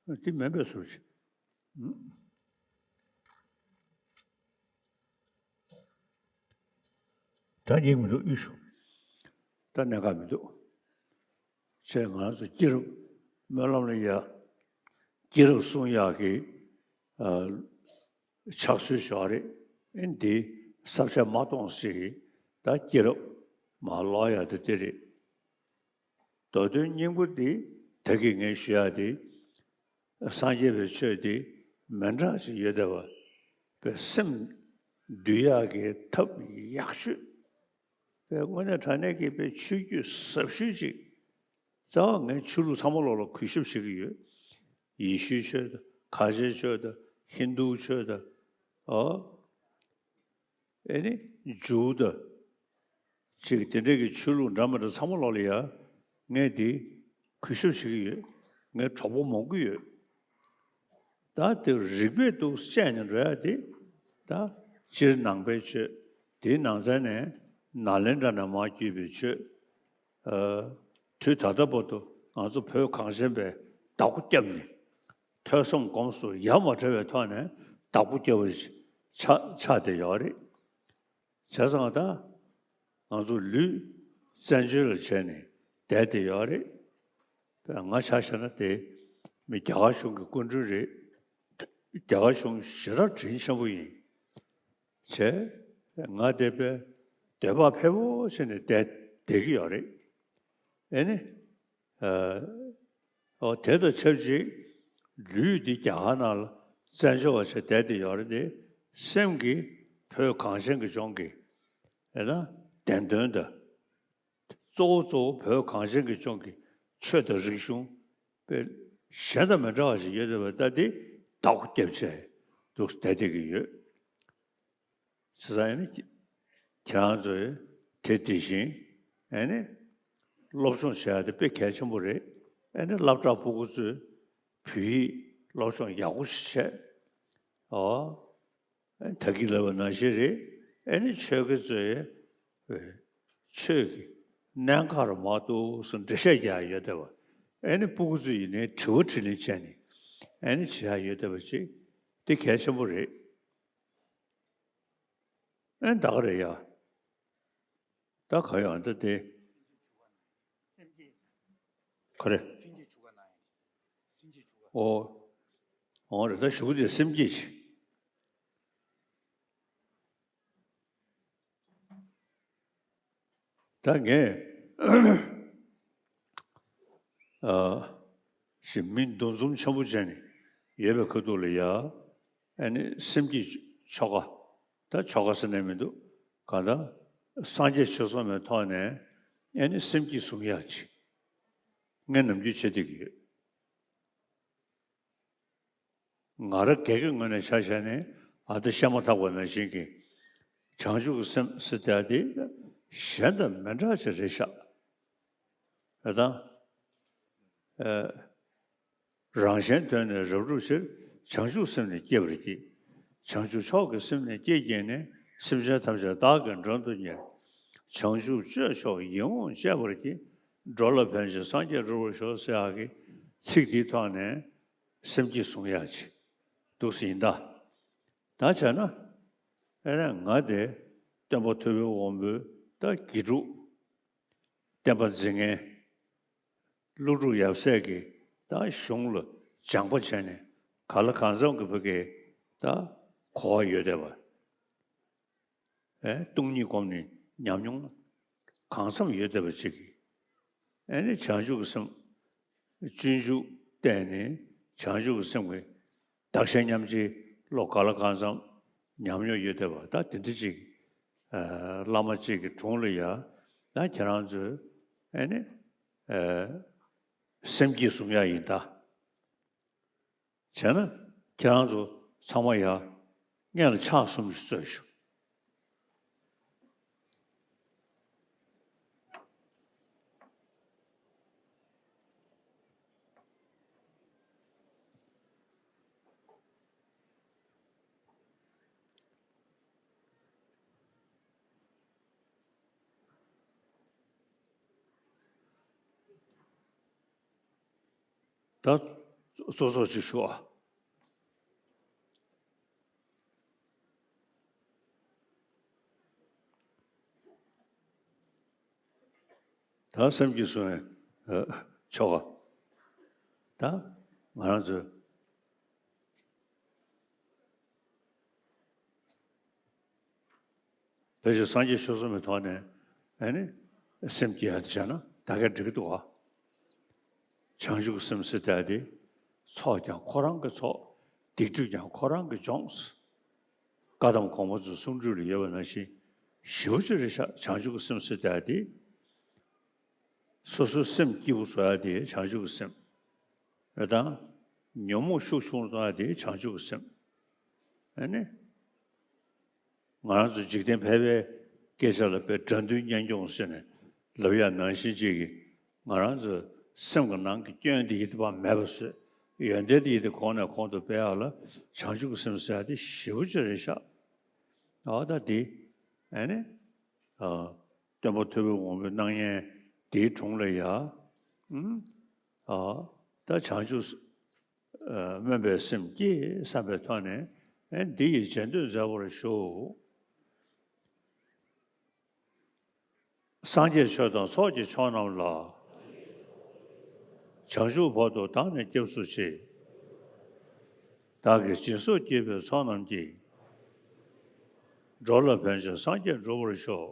ཡ། འདི་མིན་པའི་བཟོ་ཅིག་ད་སྙིང་མི་འདུག་ཡུལ་ཤུགས། ད་གནད་འགག་མི་འདུག་ཅེས་ང་ཚོ་སྐྱེས་རབས་སྨོན་ལམ་ལ་ཡ། སྐྱེས་རབས་སྲུང་ཡག་གི་ཨ། ཕྱག་སྲོལ་ཞིག་རེད། ཨེ་འདི་ས་ཆ་མ་གཏོང་སྲིད། ད་སྐྱེས་རབས་མ་ལོག་ཡག་དེ་དེ་རེད། མདོ་དོན་སྙིང་པོ་འདི་ད་གིན་ངས་ཞུ་ཡག་དེ། སངས་རྒྱས་པའི་ཆོས་འདི་མི་འདྲ་ཞིག་ཡོད་བསྡད་པ། པའི་སེམས་འདུལ་ཡག་གི་ཐབས་ཡག་ཤོས། པའི་དངོས་གནས་དྲང་གནས་ཀྱི་པའི་ཆོས་བརྒྱུད་ཟབ་ཤོས་ཅིག་རྩ་བ་ངས་ཆོས་ལུགས་ཚང་མ་ལོག་ལ་གུས་ཞབས་བྱེད་ཀྱི་ཡོད། ཡེ་ཤུའི་ཆོས་དང་ཁ་ཆེའི་ཆོས་དང་ཧིན་དུའི་ཆོས་དང་། ཨོ། ཨེ་ནི་ཇུའུ་དང་། ཅིག་དེ་འདྲས་ཀྱི་ཆོས་ལུགས་འདྲ་མི་འདྲ་ཚང་མ་ལོག་ལ་ཡ། ངས་འདི་གུས་ཞབས་བྱེད་ཀྱི་ཡོད། ངས་གྲོགས་པོ་མང་པོ་ཡོད། ད་དེ་རིག་པས་འདུག་བཤད་ནས་འགྲོ་ཡ་དེ། ད་སྤྱིར་ནང་པའི་ཆོས་དེའི་ནང་ཚན་ནས་ནཱ་ལེནྡྲ་ནས་མར་བརྒྱུད་པའི་ཆོས། ཨ། དུས་ད་ལྟ་བར་དུ་ང་ཚོ་བོད་གངས་ཅན་པས་བདག་པོ་བརྒྱབ་ནས་ཐོས་བསམ་སྒོམ་གསུམ་ཡ་མ་བྲལ་བའི་ཐོག་ནས་བདག་པོ་བརྒྱབ་པ་ཆགས་ཆགས་བསྡད་ཡོད་རེད། བྱས་ཙང་ད་ང་ཚོ་ལུས་བཙན་བྱོལ་ལ་བྱས་ནས་བསྡད་བསྡད་ཡོད་རེད། ང་ཆ་བཞག་ན་དེ་མི་རྒྱ་གར་གཞུང་གི་སྐུ་མགྲོན་རེད། རྒྱ་གར་གཞུང་ཞེ་དྲག་དྲིན་ཆེན་པོ་ཡིན། བྱས། ང་དེ་དཔེ་འདོད་པ་འཕེར་པོ་བྱས་ནས་བསྡད་བསྡད་ཀྱི་ཡོད་རེད། ཨེ་ནི། ཨ། ཨོ་དེ་དང་ཆབས་ཅིག་ལུས་འདི་རྒྱ་གར་ནང་ལ་བཙན་བྱོལ་བ་བྱས་བསྡད་དེ་ཡོད་རེད་དེ། སེམས་ཀྱི་བོད་གངས་ཅན་གྱི་ལྗོངས་ཀྱི་ཨེ་ན་བདེན་དོན་དང་། གཙོ་བོ་གཙོ་བོ་བོད་གངས་ཅན་གྱི་ལྗོངས་ཀྱི་ཆོས་དང་རིག་གཞུང་དཔེ་གཞན་དང་མི་འདྲ་བ་ཞིག་ཡོད་བསྡད་པ་ལྟ་སྟེ་བདག་པོ་བརྒྱབ་བྱས་འདུག་བསྡད་བསྡད་ཀྱི་ཡོད། བྱས་ཙང་ཡིན་ན་ཁྱེད་རང་ཚོས་དེ་དེ་བཞིན་ཨེ་ནི་སློབ་སྦྱོང་བྱེད་ཡ་དེ་དཔེ་གལ་ཆེན་པོ་རེད། ཨེ་ནི་སློབ་གྲྭ་ཕྲུ་གུ་ཚོས་བོད་ཡིག་སློབ་སྦྱོང་ཡག་པོ་ཞིག་བྱས། ཨོ། ད་གིན་ལབ་པ་ནང་བཞིན་རེད། ཨེ་ནི་ཆོས་དགེ་ཚོས་ཆོས་ཀྱི་གནད་འགག་རུ་མ་གཏོགས་སུ་འགྲེལ་བཤད་རྒྱག་ཡ་ཡོད་བསྡད་པ། ཨེ་ནི་ཕྲུ་གུ་ཚོས་ཡིན་ནའི་དྲི་བ་དྲིས་ལན་བྱས་ནས་ཨེ་ནི་བྱེད་ཡ་ཡོད་བསྡད་པ་ཅིག་དེ་གལ་ཆེན་པོ་རེད། ཨེ་ད་ག་རེད་ཡ། ད་ག་ཡོད་ཨ་ད་དེ། ག་རེ། ཨོ། ཨོ་རེད། ད་གཞུག་གུ་དེ་སེམས་བསྐྱེད་བྱེད། ད་ངས་ཨ་ཞིག་མི་འདུ་འཛོམས་ཆེན་པོ་བྱས་ནས་ཡོད་པའི་ཁ་ཐུག་ལ་ཡ། ཨ་ནི་སེམས་བསྐྱེད་ཆོ་ག་ད་ཆོ་ག་ཟེར་ནས་མི་འདུག་གང་ལྟར་སངས་རྒྱས་ཆོས་གསུངས་པའི་ཐོག་ནས་ཨ་ནི་སེམས་བསྐྱེད་བཟུང་ཡག་ཅིག་ངས་ནམ་རྒྱུན་བྱེད་བསྡད་ཀྱི་ཡོད། ང་རང་སྒེར་གྱི་ངོས་ནས་ཆ་བཞག་ནས་ཨ་ད་བཤད་མ་ཐག་པ་ནང་བཞིན་གྱི་བྱང་ཆུབ་ཀྱི་སེམས་ཟེར་དེ་གཞན་དང་མི་འདྲ་ཞིག་རེད་ཤག་ཨེ་ད། ཨེ། རང་གཞན་དོན་ནི་རབ་བསྒྲུབ་ཕྱིར། བྱང་ཆུབ་སེམས་ནི་བསྐྱེད་པར་བགྱི། བྱང་ཆུབ་མཆོག་གི་སེམས་ནི་བསྐྱེད་བགྱིས་ནས། སེམས་ཅན་ཐམས་ཅད་བདག་གིས་མགྲོན་དུ་གཉེར། བྱང་ཆུབ་སྤྱོད་མཆོག་ཡིད་འོང་སྤྱད་པར་བགྱི། འགྲོ་ལ་ཕན་ཕྱིར་སངས་རྒྱས་འགྲུབ་པར་ཤོག་ཟེར་ཡག་གི་ཚིག་འདིའི་ཐོག་ནས་སེམས་བསྐྱེད་བཟུང་ཡག་ཅིག་འདུག་སེ་ཡིན་ད། ད་བྱས་ན་ཨེ་ནས་ང་དེ་སྟོན་པ་ཐུབ་པའི་དབང་པོའི་ད་དགེ་ཕྲུག་བསྟན་པ་འཛིན་མཁན། ཀླུ་སྒྲུབ་ཡབ་སྲས་ཀྱིས་ད་གཞུང་ལ་སྦྱངས་པ་བྱས་ནས་གང་ལ་གང་འཚམ་གྱི་བུ་གའི་ད་གོ་བ་ཡོད་བསྡད་པ། ཨེ་སྟོང་ཉིད་སྒོམ་ནས་ཉམས་མྱོང་གང་འཚམ་ཡོད་བསྡད་པ་ཅིག་གིས། ཨེ་ནི་བྱང་ཆུབ་ཀྱི་སེམས་སྤྱོད་འཇུག་བསྟན་ནས་བྱང་ཆུབ་ཀྱི་སེམས་ཀྱི་བདག་གཞན་མཉམ་བརྗེའི་བློ་ག་ལ་གང་འཚམ་ཉམས་མྱོང་ཡོད་བསྡད་པ་ད་དེ་འདྲ་ཅིག་ཨ་བླ་མ་གཅིག་གི་དྲུང་ལ་ཡ་ད་ཁྱེད་རང་ཚོས་ཨེ་ནི་ཨ་སེམས་བསྐྱེད་གསུང་ཡ་ཡིན་ད། བྱས་ན་ཁྱེད་རང་ཚོ་ཚང་མ་ཡ་སྔན་ལ་ཕྱག་གསུམ་ཞིག་རྩོད་ཤོག་ད་སོ་སོ་ཅིག་ཞུ་ཨ། ད་སེམས་བསྐྱེད་གསུང་བའི་ཆོ་ག་ད་ང་རང་ཚོས། ཕལ་ཆེར་སངས་རྒྱས་བྱོན་སོང་བའི་ཐོག་ནས་ཨ་ནི་སེམས་བསྐྱེད་ཡག་དེ་བྱས་ན་ད་གས་འགྲིག་གི་འདུག་ག་བྱང་ཆུབ་ཀྱི་སེམས་ཟེར་ཡག་དེ་ཚོགས་ཀྱང་ཁོ་རང་གི་ཚོགས། སྡིག་སྒྲིབ་ཀྱང་ཁོ་རང་གི་སྦྱོངས། བཀའ་གདམས་གོང་མ་ཚོའི་གསུང་སྒྲོས་ལ་ཡོད་པ་ནང་བཞིན་ཞེ་པོ་ཅིག་རེད་ཤག་བྱང་ཆུབ་ཀྱི་སེམས་ཟེར་ཡག་དེ། སོ་སོའི་སེམས་སྐྱིད་པོ་བཟོ་ཡག་དེ་བྱང་ཆུབ་ཀྱི་སེམས་རེད་དང་། ཉོན་མོངས་ཤུགས་ཆུང་རུ་གཏོང་ཡག་དེ་བྱང་ཆུབ་ཀྱི་སེམས། ཨ་ནི། ང་རང་ཚོ་འཇིག་རྟེན་ཕལ་པའི་སྐད་ཆ་ལ་དཔེ་དགྲ་འདུལ་གཉེན་སྐྱོང་ཟེར་ནས་ལབ་ཡག་ནང་བཞིན་ཅིག་གིས་ང་རང་ཚོའི་སེམས་ཀྱི་ནང་གི་སྐྱོན་དེ་ཡི་དེ་བ་མེད་པ་བཟོས། ཡོན་ཏན་དེ་ཡི་དེ་གོང་ནས་གོང་དུ་སྤེལ་ཡག་ལ་བྱང་ཆུབ་ཀྱི་སེམས་ཟེར་ཡག་དེ་ཞེ་པོ་ཅིག་རེད་ཤག་ཨ་ད་དེ་ཨ་ནི། ཨ། སྟོན་པ་ཐུབ་པའི་དབང་པོའི་སྣང་བརྙན་དེའི་དྲུང་ལ་ཡ། ཨུམ། ཨ། ད་བྱང་ཆུབ་ཨ་སྨོན་པའི་སེམས་བསྐྱེད་བསམ་པའི་ཐོག་ནས་ཨེ་འདི་ཡི་རྗེས་ཟློས་མཛད་པར་ཞུ། སངས་རྒྱས་ཆོས་དང་ཚོགས་ཀྱི་མཆོག་རྣམས་ལ། བྱང་ཆུབ་བར་དུ་བདག་ནི་སྐྱབས་སུ་མཆི། བདག་གིས་སྦྱིན་སོགས་བགྱིས་པའི་ཚོགས་རྣམས་ཀྱིས། འགྲོ་ལ་ཕན་ཕྱིར་སངས་རྒྱས་འགྲུབ་པར་ཤོག་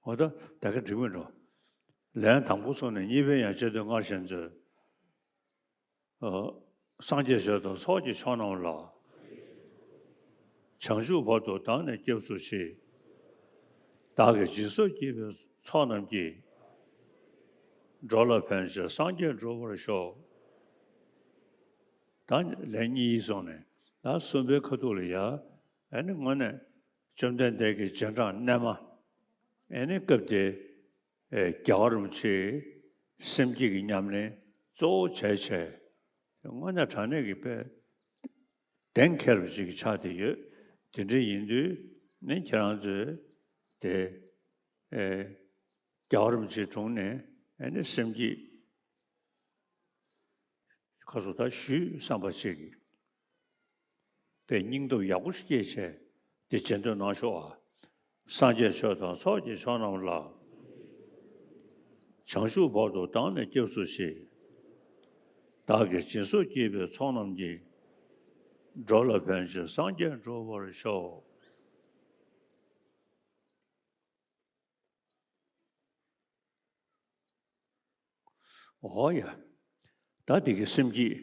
འོ་ད་ད་ག་འགྲིག་མིན་འགྲོ། ལན་དང་པོ་སོང་ནས་གཉིས་པའི་ཡང་རྗེས་ཟློས་སྔར་བཞིན་མཛོད། ཨ། སངས་རྒྱས་ཆོས་དང་ཚོགས་ཀྱི་མཆོག་རྣམས་ལ། བྱང་ཆུབ་བར་དུ་བདག་ནི་སྐྱབས་སུ་མཆི། བདག་གིས་སྦྱིན་སོགས་བགྱིས་པའི་ཚོགས་རྣམས་ཀྱིས། འགྲོ་ལ་ཕན་ཕྱིར་སངས་རྒྱས་འགྲུབ་པར་ཤོག་ད་ལན་གཉིས་སོང་ནས་ད་གསུམ་པའི་ཁ་ཐུག་ལ་ཡ། ཨ་ནི་དངོས་གནས་བཅོམ་ལྡན་འདས་ཀྱི་རྗེས་འབྲང་རྣལ་མ། ཨ་ནི་སྐབས་དེ། ཨེ་རྒྱལ་བ་རིན་པོ་ཆེའི་སེམས་བསྐྱེད་ཀྱི་ཉམས་ལེན་གཙོ་བོ་བྱས་བྱས། དངོས་གནས་དྲང་གནས་ཀྱི་དཔེ་གཏན་འཁེལ་བ་ཅིག་ཆགས་བསྡད་ཡོད། དེ་འདྲ་ཡིན་དུས་ནི་ཁྱེད་རང་ཚོས་དེ་ཨེ་རྒྱལ་བ་རིན་པོ་ཆེའི་དྲུང་ནས་ཨེ་ནི་སེམས་བསྐྱེད་ཁ་སོ་ད་ཞུས་བསམ་པ་ཅིག་གིས། པའི་སྙིང་སྟོབས་ཡག་པོ་ཞིག་སྐྱེས་བྱས་ཏེ་རྗེས་ཟློས་གནང་ཤོག་ཨ། སངས་རྒྱས་ཆོས་དང་ཚོགས་ཀྱི་མཆོག་རྣམས་ལ། བྱང་ཆུབ་བར་དུ་བདག་ནི་སྐྱབས་སུ་མཆི། བདག་གིས་སྦྱིན་སོགས་བགྱིས་པའི་ཚོགས་རྣམས་ཀྱིས། འགྲོ་ལ་ཕན་ཕྱིར་སངས་རྒྱས་འགྲུབ་པར་ཤོག་འོ་ཡ། ད་དེ་གི་སེམས་བསྐྱེད།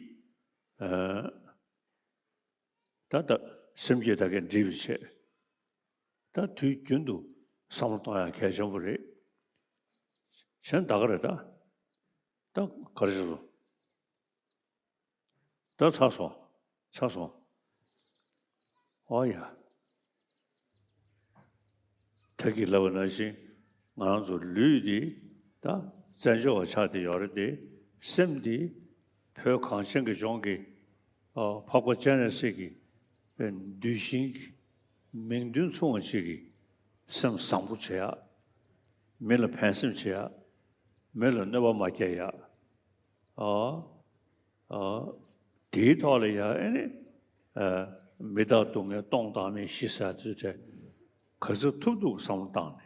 ཨ། ད་ད་སེམས་བསྐྱེད་ད་གས་འགྲིག་པའི་ཆེད། ད་དུས་རྒྱུན་དུ་བསམ་བློ་གཏོང་ཡག་གལ་ཆེན་པོ་རེད། གཞན་ད་ག་རེད་ད། ད་ག་རེ་བྱེད་དགོས། ད་ཚར་སོང་། ཚར་སོང་། ཨོ་ཡ། ད་གིན་ལབ་པ་ནང་བཞིན་ང་རང་ཚོ་ལུས་འདི་ད་བཙན་བྱོལ་བ་ཆགས་བསྡད་ཡོད་རེད་དེ། སེམས་འདི་བོད་གངས་ཅན་གྱི་ལྗོངས་ཀྱི་ཨ་འཕགས་པ་སྤྱན་རས་གཟིགས་ཀྱི་གདུལ་ཞིང་གི་མིང་དོན་མཚུངས་པ་ཅིག་གི་སེམས་བཟང་པོ་བྱེད་ཡག་མི་ལ་ཕན་སེམས་བྱེད་ཡག་མི་ལ་གནོད་པ་མ་བསྐྱལ་ཡག་ཨ། ཨ། དེའི་ཐོག་ལ་ཡང་ཨེ་ནི། ཨ། མི་རྟག་སྡུག་བསྔལ་སྟོང་བདག་མེད་ཞི་ཟེར་དུས་དེ། ག་ཚོད་ཐུབ་ཐུབ་བསམ་བློ་བཏང་ནས།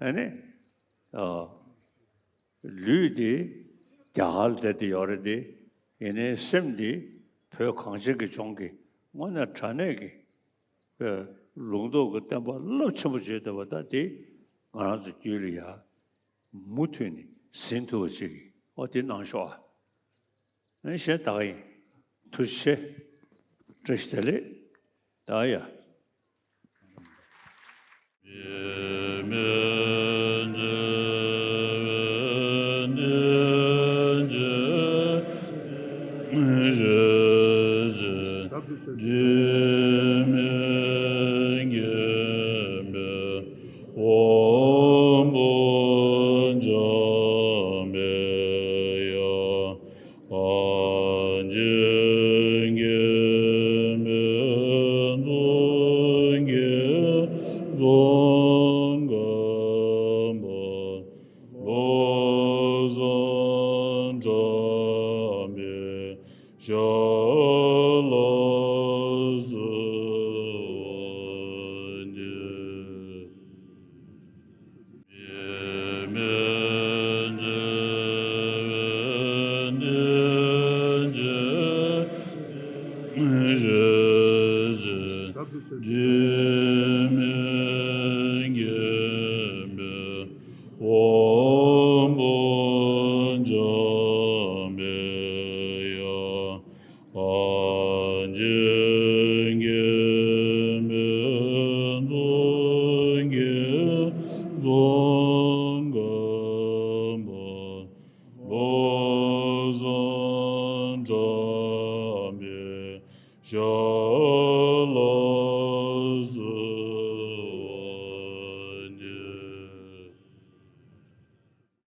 ཨེ་ནི། ཨ། ལུས་འདི་ རྒྱ་གར་ལ་བསྡད་དེ་ཡོད་རེད་དེ། ཡིན་ནའི་སེམས་འདི་བོད་གངས་ཅན་གྱི་ལྗོངས་ཀྱི་དངོས་གནས་དྲང་གནས་ཀྱི་ལུང་རྟོགས་ཀྱི་བསྟན་པ་རླབས་ཆེན་པོ་བརྗོད་བསྡད་པ་ད་དེ་ང་རང་ཚོ་རྒྱུད་ལ་ཡ་མུ་མཐུད་ནས་ཟིན་ཐུབ་པ་ཅིག་ཨོ་དེ་གནང་ཤོག་ཨ། ཨེ་གཞན་དག་ཡིན། ཐུགས་རྗེ་ཆེ། བཀྲ་ཤིས་བདེ་ལེགས། ད་ཡ།